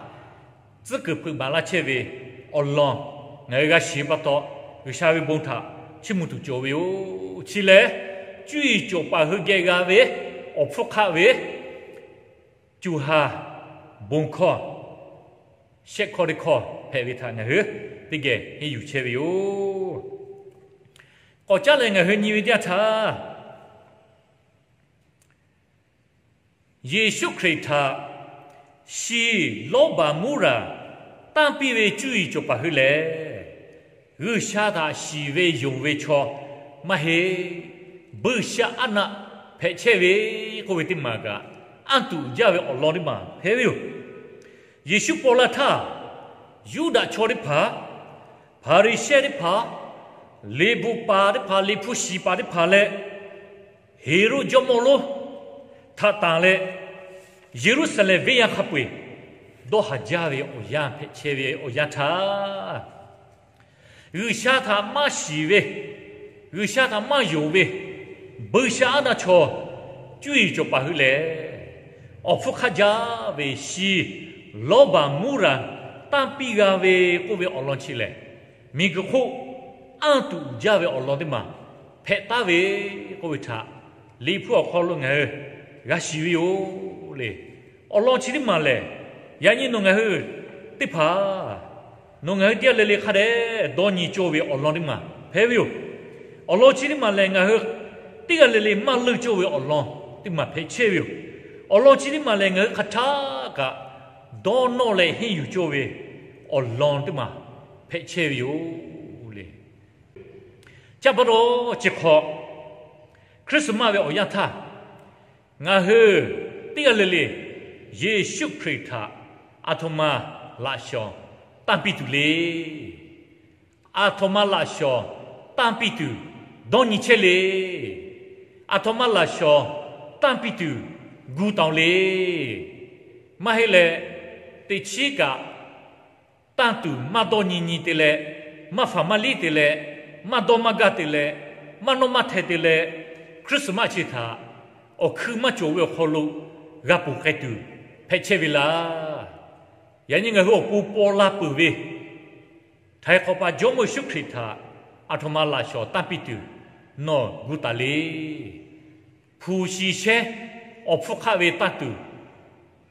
tcuhˉ kuiˬ hpeuꞈ maˍ laˇ chehˇ ve awˬ lawn ngaˬ hui g'a shiˍ pa taw, G'uiˬsha ve bon htaꞈ chiˇ mvuh tuˬ cawˬ ve yoˬ. Chi lehˬ, cuˇ yiˍ cawˬ paˍ hui geh g'a ve awˬ hpfuhˇ hk'aˆ ve co ha bon hkawˇ shehˆ hkawˇ teˇ hkawˇ hpehꞈ ve htaꞈ ngaˬ hui teˇ geh henˇ yuˬ chehˇ ve yoˬ. K'awꞈ caˉ leh ngaˬ hui nyi ve teˇ yanˇ htaˇ, Yeˍsuˆ Hkriꞈ htaꞈ shi lawˇ baˬ muˉ raˬ tanˇ piˇ ve cuˇ yiˍ cawˬ paˍ hui lehˬ, G'uiˬsha htaꞈ shiˍ ve yonˍ ve chaw maˇ heˆ. Buiˇshaˆaˉnaˆ hpehꞈ chehˇ ve k'oˆ ve teˇ maˬ kaꞈ, anˇ tuꞈ jaˇ ve awˬ lawn teˇ maˬ hpehꞈ ve yoˬ. Yeˍsuˆ paw la htaˇ, Yuˇdaꞈ chaw teˇ hpaˍ, Hpaˍriˍsehˇ teˇ hpaˍ, liꞈ bvuhꞈ paˍ teˇ hpaˍ, liꞈ hpu shiˍ paˍ teˇ hpaˍ leh, Heˍroˆ jawˇmawˇ lonˉ htaꞈ tanˬ leh, Yeˍruˆsaˍlehnˍ venˇ yaˇ hk'a peu-eˬ dawˇ haˍ jaˇ ve awˬ yanˇ hpehꞈ chehˇ ve awˬ yanˇ htaˇ, G'uiˬsha htaꞈ maˇ shiˍ ve, G'uiˬsha htaꞈ maˇ yonˍ ve buiˇshaˆaˉnaˆ chaw cuˇ yiˍ cawˬ paˍ hui lehˬ, awˬ hpfuhˇ hk'aˆ jaˇ ve shi lawˇ baˬ muˉ raˬ tanˇ piˇ g'a ve k'oˆ ve awˬ lawn chi lehˬ, miˬguiˬ hk'oˆ anˇ tuꞈ jaˇ ve awˬ lawn teˇ maˬ hpehꞈ taˍ ve k'oˆ ve htaꞈ Liꞈ hpu awˬ hk'aw lo ngaˬ hui g'a shiˍ ve yoˬ le. Awˬ lawn chi teˇ maˬ lehˬ, yaꞈ nyi nawˬ ngaˬ hui teˇ hpaˍ, nawˬ ngaˬ hui teˇ g'aˇ le le hk'a dehꞈ dawˇ nyi cawˇ ve awˬ lawn teˇ maˬ hpehꞈ ve yoˬ. Awˬ lawn chi teˇ maˬ lehˬ, ngaˬ hui teˇ g'aˇ le le maˇ leunˇ cawˇ ve awˬ lawn teˇ maˬ hpehꞈ chehˇ ve yoˬ. Awˬ lawn chi teˇ maˬ lehˬ, ngaˬ hui hk'aˬ htaˇ kaꞈ dawˇ nawˇ leh henˇ yuˬ cawˇ ve awˬ lawn teˇ maˬ hpehꞈ chehˇ ve yoˬ le. Chi pa taw chi hk'aw, Christmas ve awˬ yanˇ htaˇ, ngaˬ hui teˇ g'aˇ le le Yeˍsuˆ Hkriꞈ htaꞈ aˬ htoꞈ ma laꞈ shawnˍ tanˇ piˇ tuˬ le. Aˬ htoꞈ ma laꞈ shawnˍ tanˇ piˇ tuˬ dawˇ nyi chehˇ le. Aˬ htoꞈ ma laꞈ shawnˍ tanˇ piˇ tuˬ gu taˍ le. Maˇ heˆ leh, teꞈ chiˉ kaꞈ tanˇ tuˬ maˇ dawˇ nyi nyi te leh, maˇ faˍ maˇ liˉ te leh, maˇ dawˇ maˇ gaˇ te leh, maˇ nawˇ maˇ hteh te leh, Christmas chi htaꞈ awˬ hkui maˇ cawˬ ve awˬ hk'aw lo g'a ponˬ k'ai tuˬ hpehꞈ chehˇ ve laˇ. Yaꞈ nyi ngaˬ hui awˬ pon paw la peuˬ ve, htaiˍ hk'awꞈ paˍ Jawˇmawˇ Yeˍsuˆ Hkriꞈ htaꞈ aˬ htoꞈ ma laꞈ shawnˍ tanˇ piˇ tuˬ nawˬ gu taˍ le. Hpu shi shehˉ awˬ hpfuhˇ hk'aˆ ve tanˇ tuˬ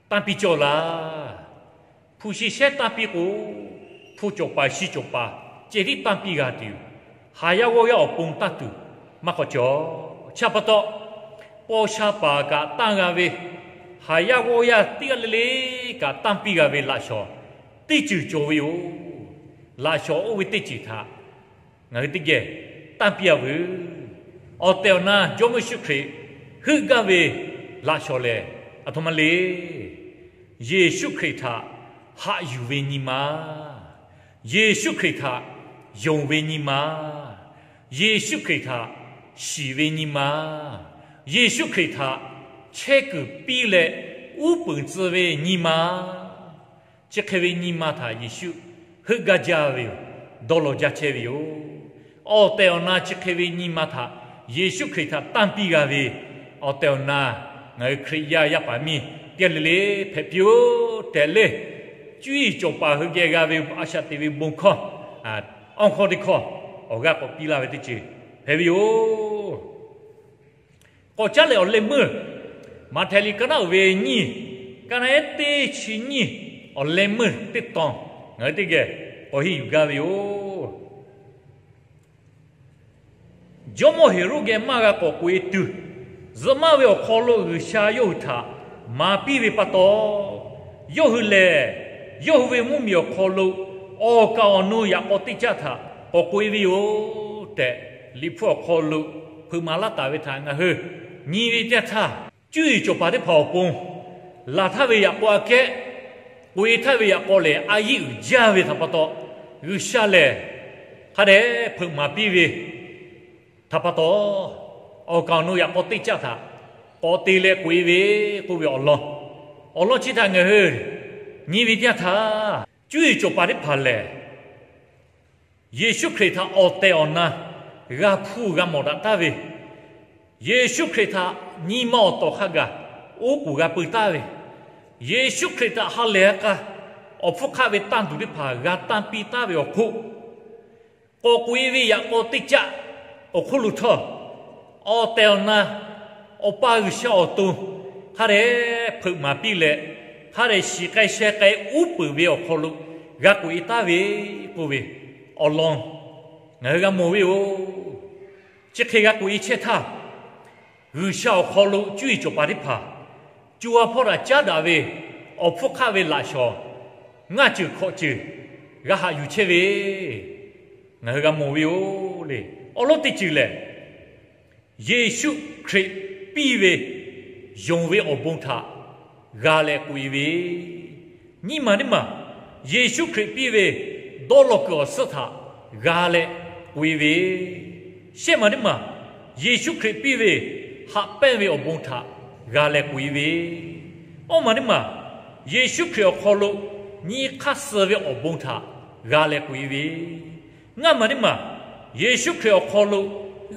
tanˇ piˇ cawˇ laˇ. Hpu shi shehˉ tanˇ piˇ k'o, hpu cawˬ paˍ shi cawˬ paˍ ceh tiˉ tanˇ piˇ g'a tuˬ, haˍ yaˇ g'awˇ yaˇ awˬ pon tanˇ tuˬ maˇ k'awꞈ cawˬ. Chi pa taw, paw sha paˍ kaꞈ tanˇ g'a ve, haˍ yaˇ g'awˇ yaˇ teˇ g'aˇ le le kaꞈ tanˇ piˇ g'a ve laꞈ shawnˍ teˇ ceuˬ cawˬ ve yoˬ. Laꞈ shawnˍ oˇ ve teˇ ceuˬ htaꞈ ngaˬ hui teˇ geh tanˇ piˇ a veuˬ. Awˬ tehˬ awˬ na Jawˇmawˇ Yeˍsuˆ Hkriꞈ heuˆ gaˇ ve laꞈ shawnˍ lehˬ, aˬ htoꞈ ma le. Yeˍsuˆ Hkriꞈ htaꞈ haꞈ yuˬ ve nyi ma, Yeˍsuˆ Hkriꞈ htaꞈ yonˍ ve nyi ma, Yeˍsuˆ Hkriꞈ htaꞈ shiˍ ve nyi ma, Yeˍsuˆ Hkriꞈ htaꞈ chehˇ kuiˬ piˇ leh uˉ peunˍ tcuh ve nyi ma, chi hk'e ve nyi ma htaꞈ Yeˍsuˆ heuˆ gaˇ jaˇ ve yoˬ. Dawˇ law jaˇ chehˇ ve yoˬ. Awˬ tehˬ awˬ na chi hk'e ve nyi ma htaꞈ Yeˍsuˆ Hkriꞈ htaꞈ tanˇ piˇ g'a ve, awˬ tehˬ awˬ na ngaˬ hui Hkriꞈ yaˇ yaˇ paˍ miˇ teˇ g'aˇ le le hpehꞈ piˇ-oˆ tehꞈ le, cuˇ yiˍ cawˬ paˍ hui geh g'a ve a shaꞈ teꞈ ve bon hkawˇ, awˇ hkawˇ teˇ hkawˇ awˬ g'aˇ k'awꞈ piˇ laˇ ve teˇ ceuˬ hpehꞈ ve yoˬ. K'awꞈ caˉ leh awˬ leh meuˇ, Maꞈhtehˍ liꞈ ka naˉ uiˍ ve nyiˇ, ka naˉ ehˉ teˇ chi nyiˇ, awˬ leh meuˇ teˇ tawn ngaˬ hui teˇ geh k'awꞈ henˇ yuˬ gaˇ ve yoˬ. Jawˇmawˇ Heˍroˆ geh maˇ g'a k'awꞈ k'oꞈ-e tuˬ, zuhꞈ maˇ ve awˬ hk'aw lo G'uiˬsha yawˇ hui htaꞈ maˍ piˇ ve pa taw, yawˇ hui lehˬ yawˇ hui ve mvuhˇmiˬ awˬ hk'aw lo awˬ kaˍ awˬ nu yaꞈ k'aw teˇ caˆ htaꞈ k'awꞈ k'oꞈ-e ve yoˬ tehꞈ, Liꞈ hpu awˬ hk'aw lo hpeuꞈ maˍ laˇ taˍ ve htaꞈ ngaˬ hui nyi ve teˇ yanˇ htaˇ, cuˇ yiˍ cawˬ paˍ teˇ hpaˍ awˬ pon laˬ htaˇ ve yaꞈ k'aw aꞈ kehˉ, k'oꞈ-e htaˇ ve yaꞈ k'aw lehˬ a yiˆ uiˍ jaˇ ve htaꞈ pa taw, G'uiˬsha lehˬ hk'a dehꞈ hpeuꞈ maˍ piˇ ve htaꞈ pa taw, awˬ kaˍ awˬ nu yaꞈ k'aw teˇ caˆ htaꞈ k'awꞈ te leh k'oꞈ-e ve k'oˆ ve awˬ lawn, awˬ lawn chi htaꞈ ngaˬ hui nyi ve teˇ yanˇ htaˇ, cuˇ yiˍ cawˬ paˍ teˇ hpaˍ lehˬ Yeˍsuˆ Hkriꞈ htaꞈ awˬ tehˬ awˬ na g'a hpuˇ g'a mawˬ daꞈ taˍ ve, Yeˍsuˆ Hkriꞈ htaꞈ nyi ma awˬ tawˍ hk'a gaˬ oˉ k'oˍ g'a peu taˍ ve, Yeˍsuˆ Hkriꞈ htaꞈ ha lehˬ k'a awˬ hpfuhˇ hk'aˆ ve tanˇ tuˬ teˇ hpaˍ g'a tanˇ piˇ taˍ ve awˬ hk'oˆ, k'awꞈ k'oꞈ-e ve yaꞈ k'aw teˇ caˆ awˬ hk'oˆ lo htawˇ, awˬ tehˬ awˬ na Awˬ pa G'uiˬsha awˬ to hk'a dehꞈ hpeuꞈ maˍ piˇ leh, hk'a dehꞈ shiˍ k'ai sheh k'ai uˉ peunˍ ve awˬ hk'aw lo g'a k'oꞈ-e taˍ ve k'oˆ ve awˬ lawn ngaˬ hui g'a mawˬ ve yoˬ. Chi hk'e g'a k'oꞈ-e chehˇ htaˇ, G'uiˬsha awˬ hk'aw lo cuˇ yiˍ cawˬ paˍ teˇ hpaˍ co ha hpawˇ htaꞈ caˉ daꞈ ve awˬ hpfuhˇ hk'aˆ ve laꞈ shawnˍ ngaˇ ceuˬ hkawꞈ ceuˬ g'a haꞈ yuˬ chehˇ ve ngaˬ hui g'a mawˬ ve yoˬ le. Awˬ lawn teˇ ceuˬ lehˬ, Yeˍsuˆ Hkriꞈ piˇ ve yonˍ ve awˬ bon htaꞈ g'a leh k'oꞈ-e ve, nyiˇ maˬ teˇ maˬ Yeˍsuˆ Hkriꞈ piˇ ve dawˇ law kuiˬ awˬ suhˉ htaꞈ g'a leh k'oꞈ-e ve, shehˆ maˬ teˇ maˬ Yeˍsuˆ Hkriꞈ piˇ ve haꞈ pehnˇ ve awˬ bon htaꞈ g'a leh k'oꞈ-e ve, awˇ maˬ teˇ maˬ Yeˍsuˆ Hkriꞈ awˬ hk'aw lo nyi hk'aˇ suh ve awˬ bon htaꞈ g'a leh k'oꞈ-e ve, ngaˇ maˬ teˇ maˬ Yeˍsuˆ Hkriꞈ awˬ hk'aw lo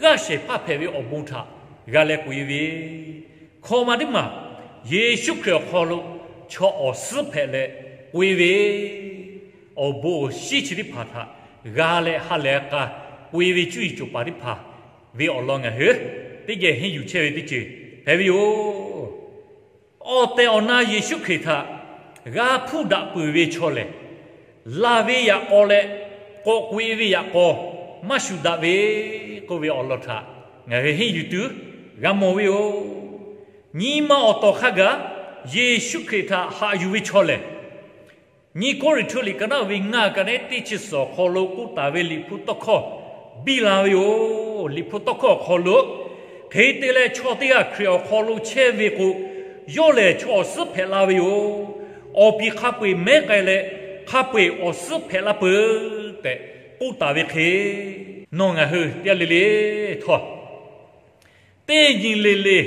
g'aˇ shehˍ hpaˇ hpehꞈ ve awˬ bon htaꞈ g'a leh k'oꞈ-e ve, hkawꞈ maˬ teˇ maˬ Yeˍsuˆ Hkriꞈ awˬ hk'aw lo chaw awˬ suhˉ hpehꞈ leh k'oꞈ-e ve, awˬ bon awˬ shinˉ chi teˇ hpaˍ htaꞈ g'a leh ha lehˬ k'a k'oꞈ-e ve cuˇ yiˍ cawˬ paˍ teˇ hpaˍ ve awˬ lawn ngaˬ hui teˇ geh henˇ yuˬ chehˇ ve teˇ ceuˬ hpehꞈ ve yoˬ. Awˬ tehˬ awˬ na Yeˍsuˆ Hkriꞈ htaꞈ g'a hpuˇ daꞈ peuˬ ve chaw lehˬ, laˬ ve yaꞈ k'aw leh k'awꞈ k'oꞈ-e ve yaꞈ k'aw maˇ shuˍ daꞈ ve k'oˆ ve awˬ lawn htaꞈ ngaˬ hui henˇ yuˬ tuˬ g'a mawˬ ve yoˬ. Nyi ma awˬ tawˍ hk'a gaˬ Yeˍsuˆ Hkriꞈ htaꞈ haꞈ yuˬ ve chaw lehˬ, nyiˇ Kawˇrenˍhtuˆ liꞈ ka naˉ ve ngaˇ ka naˉ teˇ chi suhˍ awˬ hk'aw lo k'oˆ taˍ ve Liꞈ hpu tawˇ hkawˇ biˇ la ve yoˬ. Liꞈ hpu tawˇ hkawˇ awˬ hk'aw lo, hk'e te leh chaw teˇ g'aˇ Hkriꞈ awˬ hk'aw lo chehˇ ve k'o, yawˇ lehˬ chaw awˬ suhˉ hpehꞈ la ve yoˬ. Awˬ piˍ hk'a peu-eˬ mehˉ k'ai leh hk'a peu-eˬ awˬ suhˉ hpehꞈ la peuˬ tehꞈ k'oˆ taˍ ve hk'e, nawˬ ngaˬ hui teˇ g'aˇ le le htawˇ, teˇ nyi le le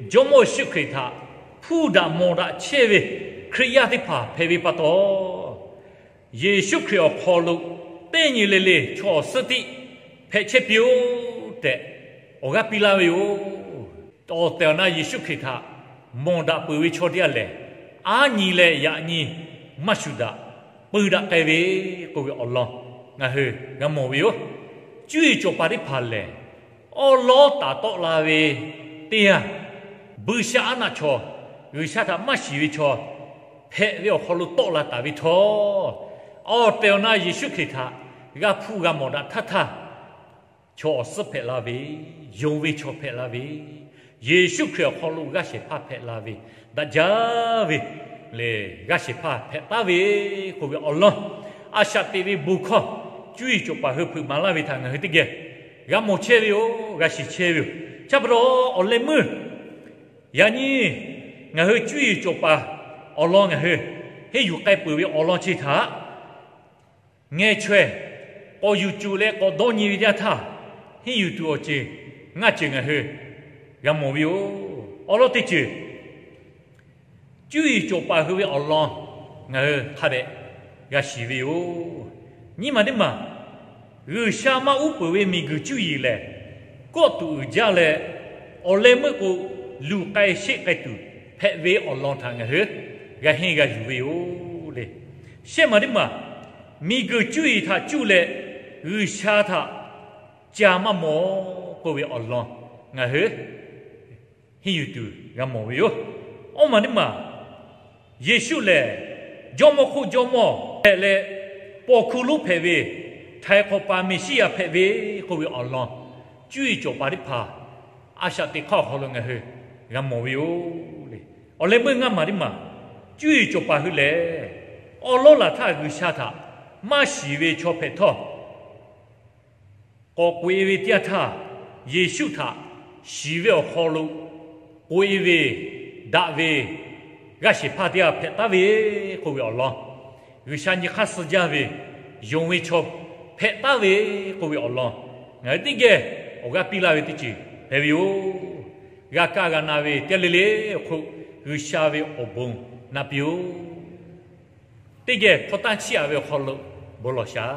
Jawˇ mawˇ Yeˍsuˆ Hkriꞈ htaꞈ hpuˇ daꞈ mawˬ daꞈ chehˇ ve Hkriꞈ yaˇ teˇ hpaˍ hpehꞈ ve pa taw, Yeˍsuˆ Hkriꞈ awˬ hk'aw lo teˇ nyi le le chaw awˬ suhˉ tiˉ hpehꞈ chehˇ piˇ-oˆ tehꞈ awˬ g'aˇ piˇ laˇ ve yoˬ. Awˬ tehˬ awˬ na Yeˍsuˆ Hkriꞈ htaꞈ mawˬ daꞈ peuˬ ve chaw teˇ g'aˇ lehˬ, aˉ nyi leh yaꞈ nyi maˇ shuˍ daꞈ, pui daꞈ k'ai ve k'oˆ ve awˬ lawn ngaˬ hui g'a mawˬ ve yoˬ. Cuˇ yiˍ cawˬ paˍ teˇ hpaˍ lehˬ, awˉ lawˉ taˍ tawˆ la ve teˇ yanˇ, buiˇshaˆaˉnaˆ chaw, G'uiˬsha htaꞈ maˇ shiˍ ve chaw hpehꞈ ve awˬ hk'aw lo tawˆ la taˍ ve htawˇ, awˬ tehˬ awˬ na Yeˍsuˆ Hkriꞈ htaꞈ g'a hpuˇ g'a mawˬ daꞈ htaˇ htaˇ, chaw awˬ suhˉ hpehꞈ la ve, yonˍ ve chaw hpehꞈ la ve, Yeˍsuˆ Hkriꞈ awˬ hk'aw lo g'aˇ shehˍ hpaˇ hpehꞈ la ve, daꞈ jaˇ ve lehˬ g'aˇ shehˍ hpaˇ hpehꞈ taˉ ve k'oˆ ve awˬ lawn, a shaꞈ teꞈ ve bon hkawˇ cuˇ yiˍ cawˬ paˍ hui hpeuꞈ maˍ laˇ ve htaꞈ ngaˬ hui teˇ geh g'a mawˬ chehˇ ve yoˬ, g'a shiˍ chehˇ ve yoˬ. Chi pa taw awˬ leh meuˇ yaꞈ nyi ngaˬ hui cuˇ yiˍ cawˬ paˍ awˬ lawn ngaˬ hui henˇ yuˬ k'ai peuˬ ve awˬ lawn chi htaꞈ ngeh chaweh k'awꞈ yuˬ cuˬ leh k'awꞈ dawˇ nyi ve teˇ yanˇ htaˇ, henˇ yuˬ tuˬ awˬ ceuˬ ngaˇ ceuˬ ngaˬ hui g'a mawˬ ve yoˬ. Awˬ lawn teˇ ceuˬ, cuˇ yiˍ cawˬ paˍ hui ve awˬ lawn ngaˬ hui hk'a dehꞈ g'a shiˍ ve yoˬ. Nyiˇ maˬ teˇ maˬ, G'uiˬsha maˇ uˉ peunˍ ve miˬguiˬ cuˇ yiˍ lehˬ, kawˆ tuꞈ uiˍ jaˇ leh, awˬ leh meuˇ k'o luˬ k'ai sheˆ k'ai tuˬ hpehꞈ ve awˬ lawn htaꞈ ngaˬ hui g'a henˇ g'a yuˬ ve yoˬ le. Shehˆ maˬ teˇ maˬ, miˬguiˬ cuˇ yiˍ htaꞈ cuˇ leh G'uiˬsha htaꞈ ca maˇ mawˬ k'oˆ ve awˬ lawn ngaˬ hui henˇ yuˬ tuˬ g'a mawˬ ve yoˬ. Awˇ maˬ teˇ maˬ, Yeˍsuˆ lehˬ Jawˇmawˇ hk'oˆ Jawˇmawˇ hpehꞈ leh, paw hkuˇ lonˉ hpehꞈ ve, htaiˍ hk'awꞈ paˍ Meˍsiˉyaꞈ hpehꞈ ve k'oˆ ve awˬ lawn, cuˇ yiˍ cawˬ paˍ teˇ hpaˍ a shaꞈ teꞈ hk'aˇ awˬ hk'aw lo ngaˬ hui g'a mawˬ ve yoˬ le. Awˬ leh meuˇ ngaˇ maˬ teˇ maˬ, cuˇ yiˍ cawˬ paˍ hui lehˬ, awˉ lawˉ laˬ htaˇ G'uiˬsha htaꞈ maˇ shiˍ ve chaw hpehꞈ htawˇ, k'awꞈ k'oꞈ-e ve teˇ yanˇ htaˇ, Yeˍsuˆ htaꞈ shiˍ ve awˬ hk'aw lo k'oꞈ-e ve, daꞈ ve g'aˇ shehˍ hpaˇ teˇ g'aˇ hpehꞈ taˉ ve k'oˆ ve awˬ lawn, G'uiˬsha nyi hk'aˇ suh jaˇ ve yonˍ ve chaw hpehꞈ taˉ ve k'oˆ ve awˬ lawn, ngaˬ hui teˇ geh awˬ g'aˇ piˇ laˇ ve teˇ ceuˬ hpehꞈ ve yoˬ. G'a kaˇ g'a na ve teˇ g'aˇ le le awˬ hk'oˆ G'uiˬsha ve awˬ bon naꞈ piˇ-oˆ. Teˇ geh hpu tanˇ chiˇ aꞈ ve awˬ hk'aw lo bon lawˬ shaˍ.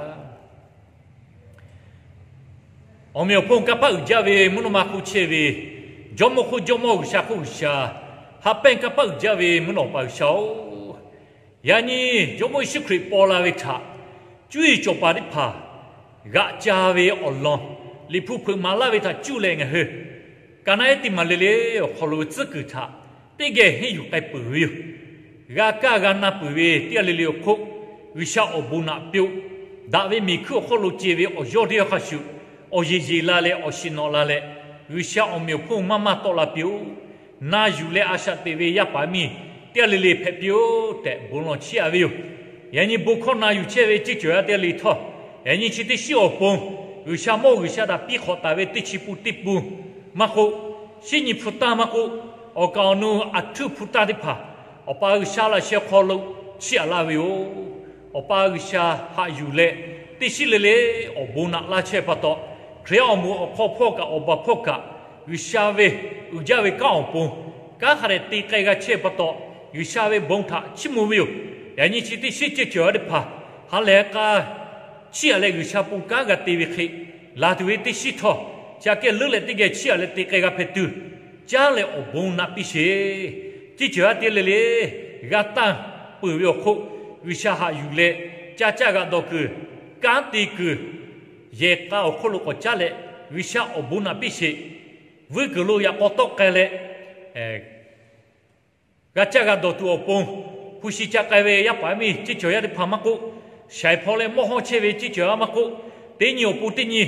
Awˬ meꞈ awˬ hponˇ kanˇ paˆ uiˍ jaˇ ve mvuhˇ naw ma hk'oˆ chehˇ ve, Jawˇmawˇ hk'oˆ Jawˇmawˇ G'uiˬsha hk'a pehˇ kanˇ paˆ uiˍ jaˇ ve mvuhˇ naw Awˬ pa G'uiˬsha-oˬ, yaꞈ nyi Jawˇmawˇ Yeˍsuˆ Hkriꞈ paw la ve htaꞈ cuˇ yiˍ cawˬ paˍ teˇ hpaˍ g'aꞈ ca ve awˬ lawn, Liꞈ hpu hpeuꞈ maˍ laˇ ve htaꞈ cuˇ leh ngaˬ hui ka naˉ ehˉ teˇ maˬ le le awˬ hk'aw lo tcuhˉ kuiˬ htaꞈ teˇ geh henˇ yuˬ k'ai peuˬ ve yoˬ. G'a kaˇ g'a na peuˬ ve teˇ g'aˇ le le awˬ hk'oˆ, G'uiˬsha awˬ bon naꞈ piˇ-oˆ. Daꞈ ve miˬ hkuiˇ awˬ hk'oˆ lo ce ve awˬ yawˇ teˇ g'aˇ hk'a shuˍ, awˬ yeˬ yeˬ la leh awˬ shiˍ nawꞈ la leh, G'uiˬsha awˬ meꞈ awˬ hponˇ maˇ maˇ tawˆ la piˇ-oˆ. Na yuˬ leh a shaꞈ teꞈ ve yaˇ paˍ miˇ teˇ g'aˇ le le hpehꞈ piˇ-oˆ tehꞈ bon lawˬ chiˇ aꞈ ve yoˬ. Yaꞈ nyi bon hkawˇ na yuˬ chehˇ ve ceˇ cawˬ yaˇ teˇ g'aˇ le htawˇ, yaꞈ nyi chi teˇ shiˉ awˬ pon G'uiˬsha mawˇ G'uiˬsha htaꞈ piˇ hk'awꞈ taˍ ve teˇ chi pun teˇ pun maˇ k'oˆ, shiˉ nyi hpu tanˇ maˇ k'oˆ, awˬ kaˍ awˬ nu aˬ htuˇ hpu tanˇ teˇ hpaˍ Awˬ pa G'uiˬsha laꞈ sheh hk'aw lo chiˇ aꞈ laˇ ve yoˬ. Awˬ pa G'uiˬsha haꞈ yuˬ leh teˇ shiˉ le le awˬ bon naꞈ laˇ chehˇ pa taw, Hkriꞈ yaˇ awˬ moˍ awˬ hk'aw hpawˇ kaꞈ awˬ baˬ hpawˇ kaꞈ G'uiˬsha ve uiˍ jaˇ ve kanˉ awˬ pon kanˉ hk'a dehꞈ te k'ai g'a chehˇ pa taw, G'uiˬsha ve bon htaꞈ chiˇ mvuh ve yoˬ. Yaꞈ nyi chi teˇ shiˉ ceˇ cawˬ yaˇ teˇ hpaˍ ha lehˬ k'a chiˇ aꞈ leh G'uiˬsha pon kanˉ g'a te ve hk'e, laˬ tuˬ ve teˇ shiˉ htawˇ, chi aꞈ kehˉ leuˉ leh teˇ geh chiˇ aꞈ leh te k'ai g'a hpehꞈ tuˬ, caˉ leh awˬ bon naꞈ piˇ sheˍ. Ceˇ cawˬ yaˇ teˇ g'aˇ le le g'a tanˇ peuˬ ve awˬ hk'oˆ, G'uiˬsha haꞈ yuˬ leh ca caˇ g'a dawˬ kuiˬ, kanˉ te kuiˬ, yehˬ k'a awˬ hk'oˆ lo k'awꞈ caˉ leh G'uiˬsha awˬ bon naꞈ piˇ sheˍ. Vuiˇ kuiˬ lo yaꞈ k'aw tawˆ k'ai leh g'a caˇ g'a dawˬ tuˬ awˬ pon, hpu shi ca k'ai ve yaˇ paˍ yaˇ miˇ ceˇ cawˬ yaˇ teˇ hpaˍ maˇ k'oˆ, shaiˍ hpaw leh mawˇ hawˇ chehˇ ve ceˇ cawˬ yaˇ maˇ k'oˆ, teˇ nyi awˬ pon teˇ nyi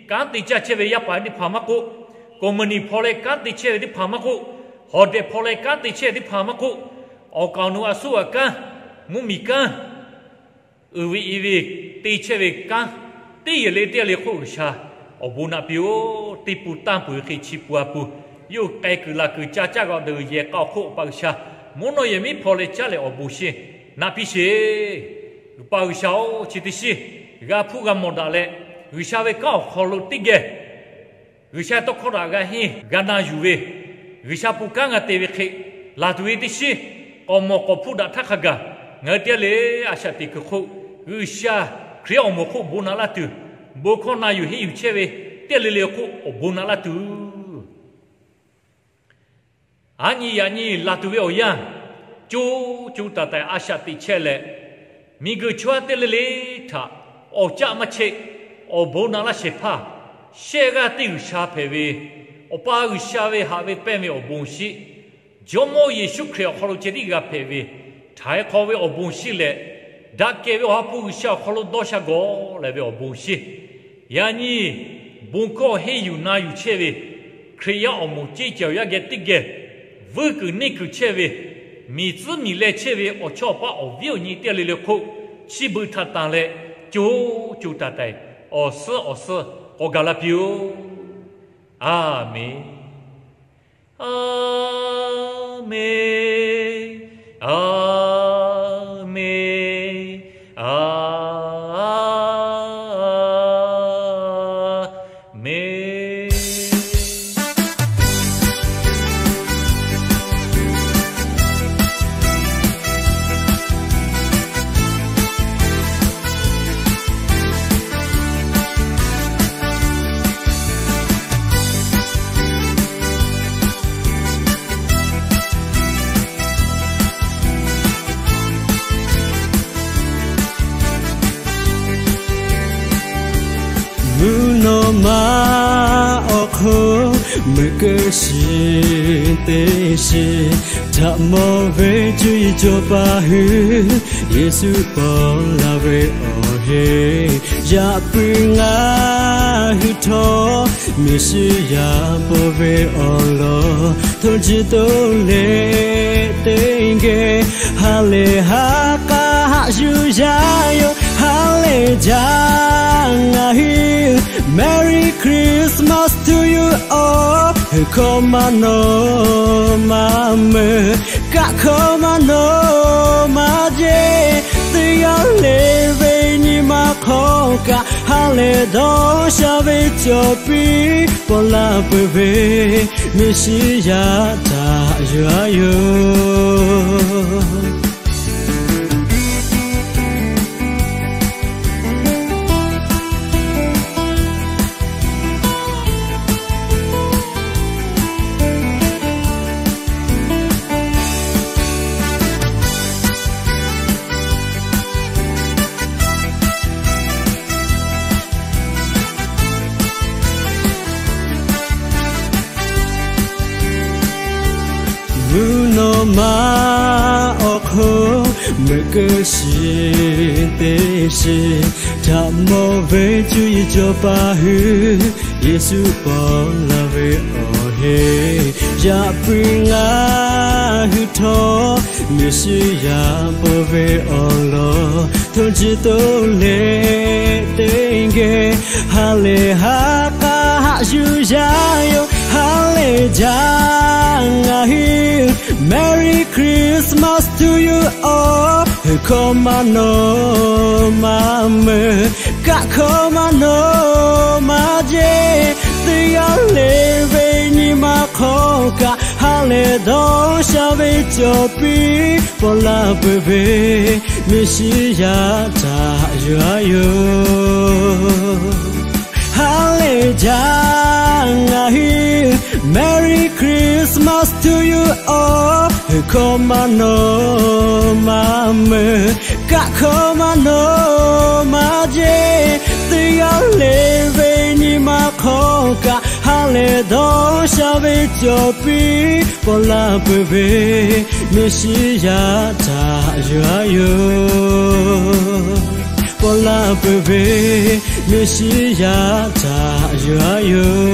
kanˉ te caˇ chehˇ ve yaˇ paˍ yaˇ teˇ hpaˍ maˇ k'oˆ, company hpaw leh kanˉ te chehˇ ve teˇ hpaˍ maˇ k'oˆ, hawˬ dehꞈ hpaw leh kanˉ te chehˇ ve teˇ hpaˍ maˇ k'oˆ, awˬ kaˍ awˬ nu a suˉ a kanˉ, mvuhˇmiˬ kanˉ, uiˍ ve i ve te chehˇ ve kanˉ, teˇ yehˬ le teˇ g'aˇ le hk'oˆ G'uiˬsha awˬ bon naꞈ piˇ-oˆ. Teˇ pun tanˇ peuˬ ve hk'e chi pun a pun, yawˇ hui k'ai kuiˬ laˬ kuiˬ ca caˇ g'a dawˬ yehˬ k'a awˬ hk'oˆ Awˬ pa G'uiˬsha mvuhˇ naw yehˬ miˉ hpaw leh caˉ leh awˬ bon sheˍ naꞈ piˇ sheˍ. G'uiˬ pa G'uiˬ sha-oˬ, chi teˇ shiˉ g'a hpuˇ g'a mawˬ daꞈ leh, G'uiˬ sha ve kanˉ awˬ hk'aw lo teˇ geh G'uiˬ sha tawˇ hkawˇ htaꞈ g'a henˇ g'a na yuˬ ve, G'uiˬ sha ponˬ kanˉ g'a te ve hk'e, laˬ tuˬ ve teˇ shiˉ k'awꞈ mawˬ k'awꞈ hpuˇ daꞈ htaˇ hk'a gaˬ, ngaˬ hui teˇ g'aˇ le le a shaꞈ teꞈ kuiˬ hk'oˆ G'uiˬ sha Hkriꞈ yaˇ awˬ moˍ hk'oˆ bon na laˇ tuˬ, bon hkawˇ na yuˬ henˇ yuˬ chehˇ ve teˇ g'aˇ le le hk'oˆ awˬ bon na laˇ tuˬ, aˉ nyi yaꞈ nyi laˬ tuˬ ve awˬ yanˇ, co co taiˍ taiˍ a shaꞈ teꞈ chehˇ leh, miˬ guiˬ chaw yaˇ teˇ g'aˇ le le htaꞈ awˬ caˆ maˇ cheˆ, awˬ bon na laˇ shehˍ hpaˇ, shehˆ g'aˇ teˇ G'uiˬ sha hpehꞈ ve, Awˬ pa G'uiˬ sha ve haꞈ ve pehnˇ ve awˬ bon shinˉ, Jawˇmawˇ Yeˍsuˆ Hkriꞈ awˬ hk'aw lo ceh tiˉ g'a hpehꞈ ve, htaiˍ hk'awꞈ ve awˬ bon shinˉ leh, daꞈ kehˬ ve Awˬ ha hpu G'uiˬ sha awˬ hk'aw lo dawˇ sha gawˬ leh ve awˬ bon shinˉ, yaꞈ nyi bon hkawˇ henˇ yuˬ na yuˬ chehˇ ve Hkriꞈ yaˇ awˬ moˍ ceˇ cawˬ yaˇ geh teˇ geh vuiˇ kuiˬ neˇ kuiˬ chehˇ ve, miˬ tcuhˉ miˬ leh chehˇ ve awˬ chawˇ awˬ paˇ awˬ viˉ awˬ nyi teˇ g'aˇ le le hk'oˆ, chi beuꞈ htaꞈ tanˬ leh, co co taiˍ taiˍ awˬ suhˉ awˬ suhˉ k'awꞈ gaˬ la piˇ-oˆ. Aˬ menˍ. Aˬ menˍ. Aˬ menˍ. Aˬ menˍ. Mvuhˇ naw ma awˬ hk'oˆ meuꞈ keu shiˍ teˇ shiˍ, htaꞈ mawˬ ve cuˇ yiˍ cawˬ paˍ hui, Yeˍsuˆ paw la ve awˬ heˆ. Yaꞈ puiˉ ngaˬ hui htawˇ, Meˍsiˉyaꞈ paw ve awˬ lawn htoꞈ chi toˇ le teˇ geh, ha lehˬ ha k'aˇ haꞈ yuˬ yaˇ yoˬ. Ha lehˬ jaˇ ngaˬ hui, Merry Christmas to you all. Heuˬ hkawˇ maˇ nawˬ maˇ meuꞈ, kaˆ hkawˇ maˇ nawˬ maˇ jeˇ, teˇ g'aˇ le ve nyi ma hk'aw kaꞈ, ha lehˬ dawˇ sha ve cawˬ piˇ paw la peuˬ ve, Meˍsiˉyaꞈ htaꞈ yuˬ-a yoˬ. Mvuhˇ naw ma awˬ hk'oˆ meuꞈ keu shiˍ teˇ shiˍ, htaꞈ mawˬ ve cuˇ yiˍ cawˬ paˍ hui, Yeˍsuˆ paw la ve awˬ heˆ. Yaꞈ puiˉ ngaˬ hui htawˇ, Meˍsiˉyaꞈ paw ve awˬ lawn htoꞈ chi toˇ le teˇ geh, ha lehˬ ha k'aˇ haꞈ yuˬ yaˇ yoˬ. Ha lehˬ jaˇ ngaˬ hui, Merry Christmas to you all. Heuˬ hkawˇ maˇ nawˬ maˇ meuꞈ, kaˆ hkawˇ maˇ nawˬ maˇ jeˇ, teˇ g'aˇ le ve nyi ma hk'aw kaꞈ, ha lehˬ dawˇ sha ve cawˬ piˇ paw la peuˬ ve, Meˍsiˉyaꞈ htaꞈ yuˬ-a yoˬ. Ha lehˬ jaˇ ngaˬ hui, Merry Christmas to you all. Heuˬ hkawˇ maˇ nawˬ maˇ meuꞈ, kaˆ hkawˇ maˇ nawˬ maˇ jeˇ, teˇ g'aˇ le ve nyi ma hk'aw kaꞈ, ha lehˬ dawˇ sha ve cawˬ piˇ paw la peuˬ ve, Meˍsiˉyaꞈ htaꞈ yuˬ-a yoˬ. Paw la peuˬ ve, Meˍsiˉyaꞈ htaꞈ yuˬ-a yoˬ.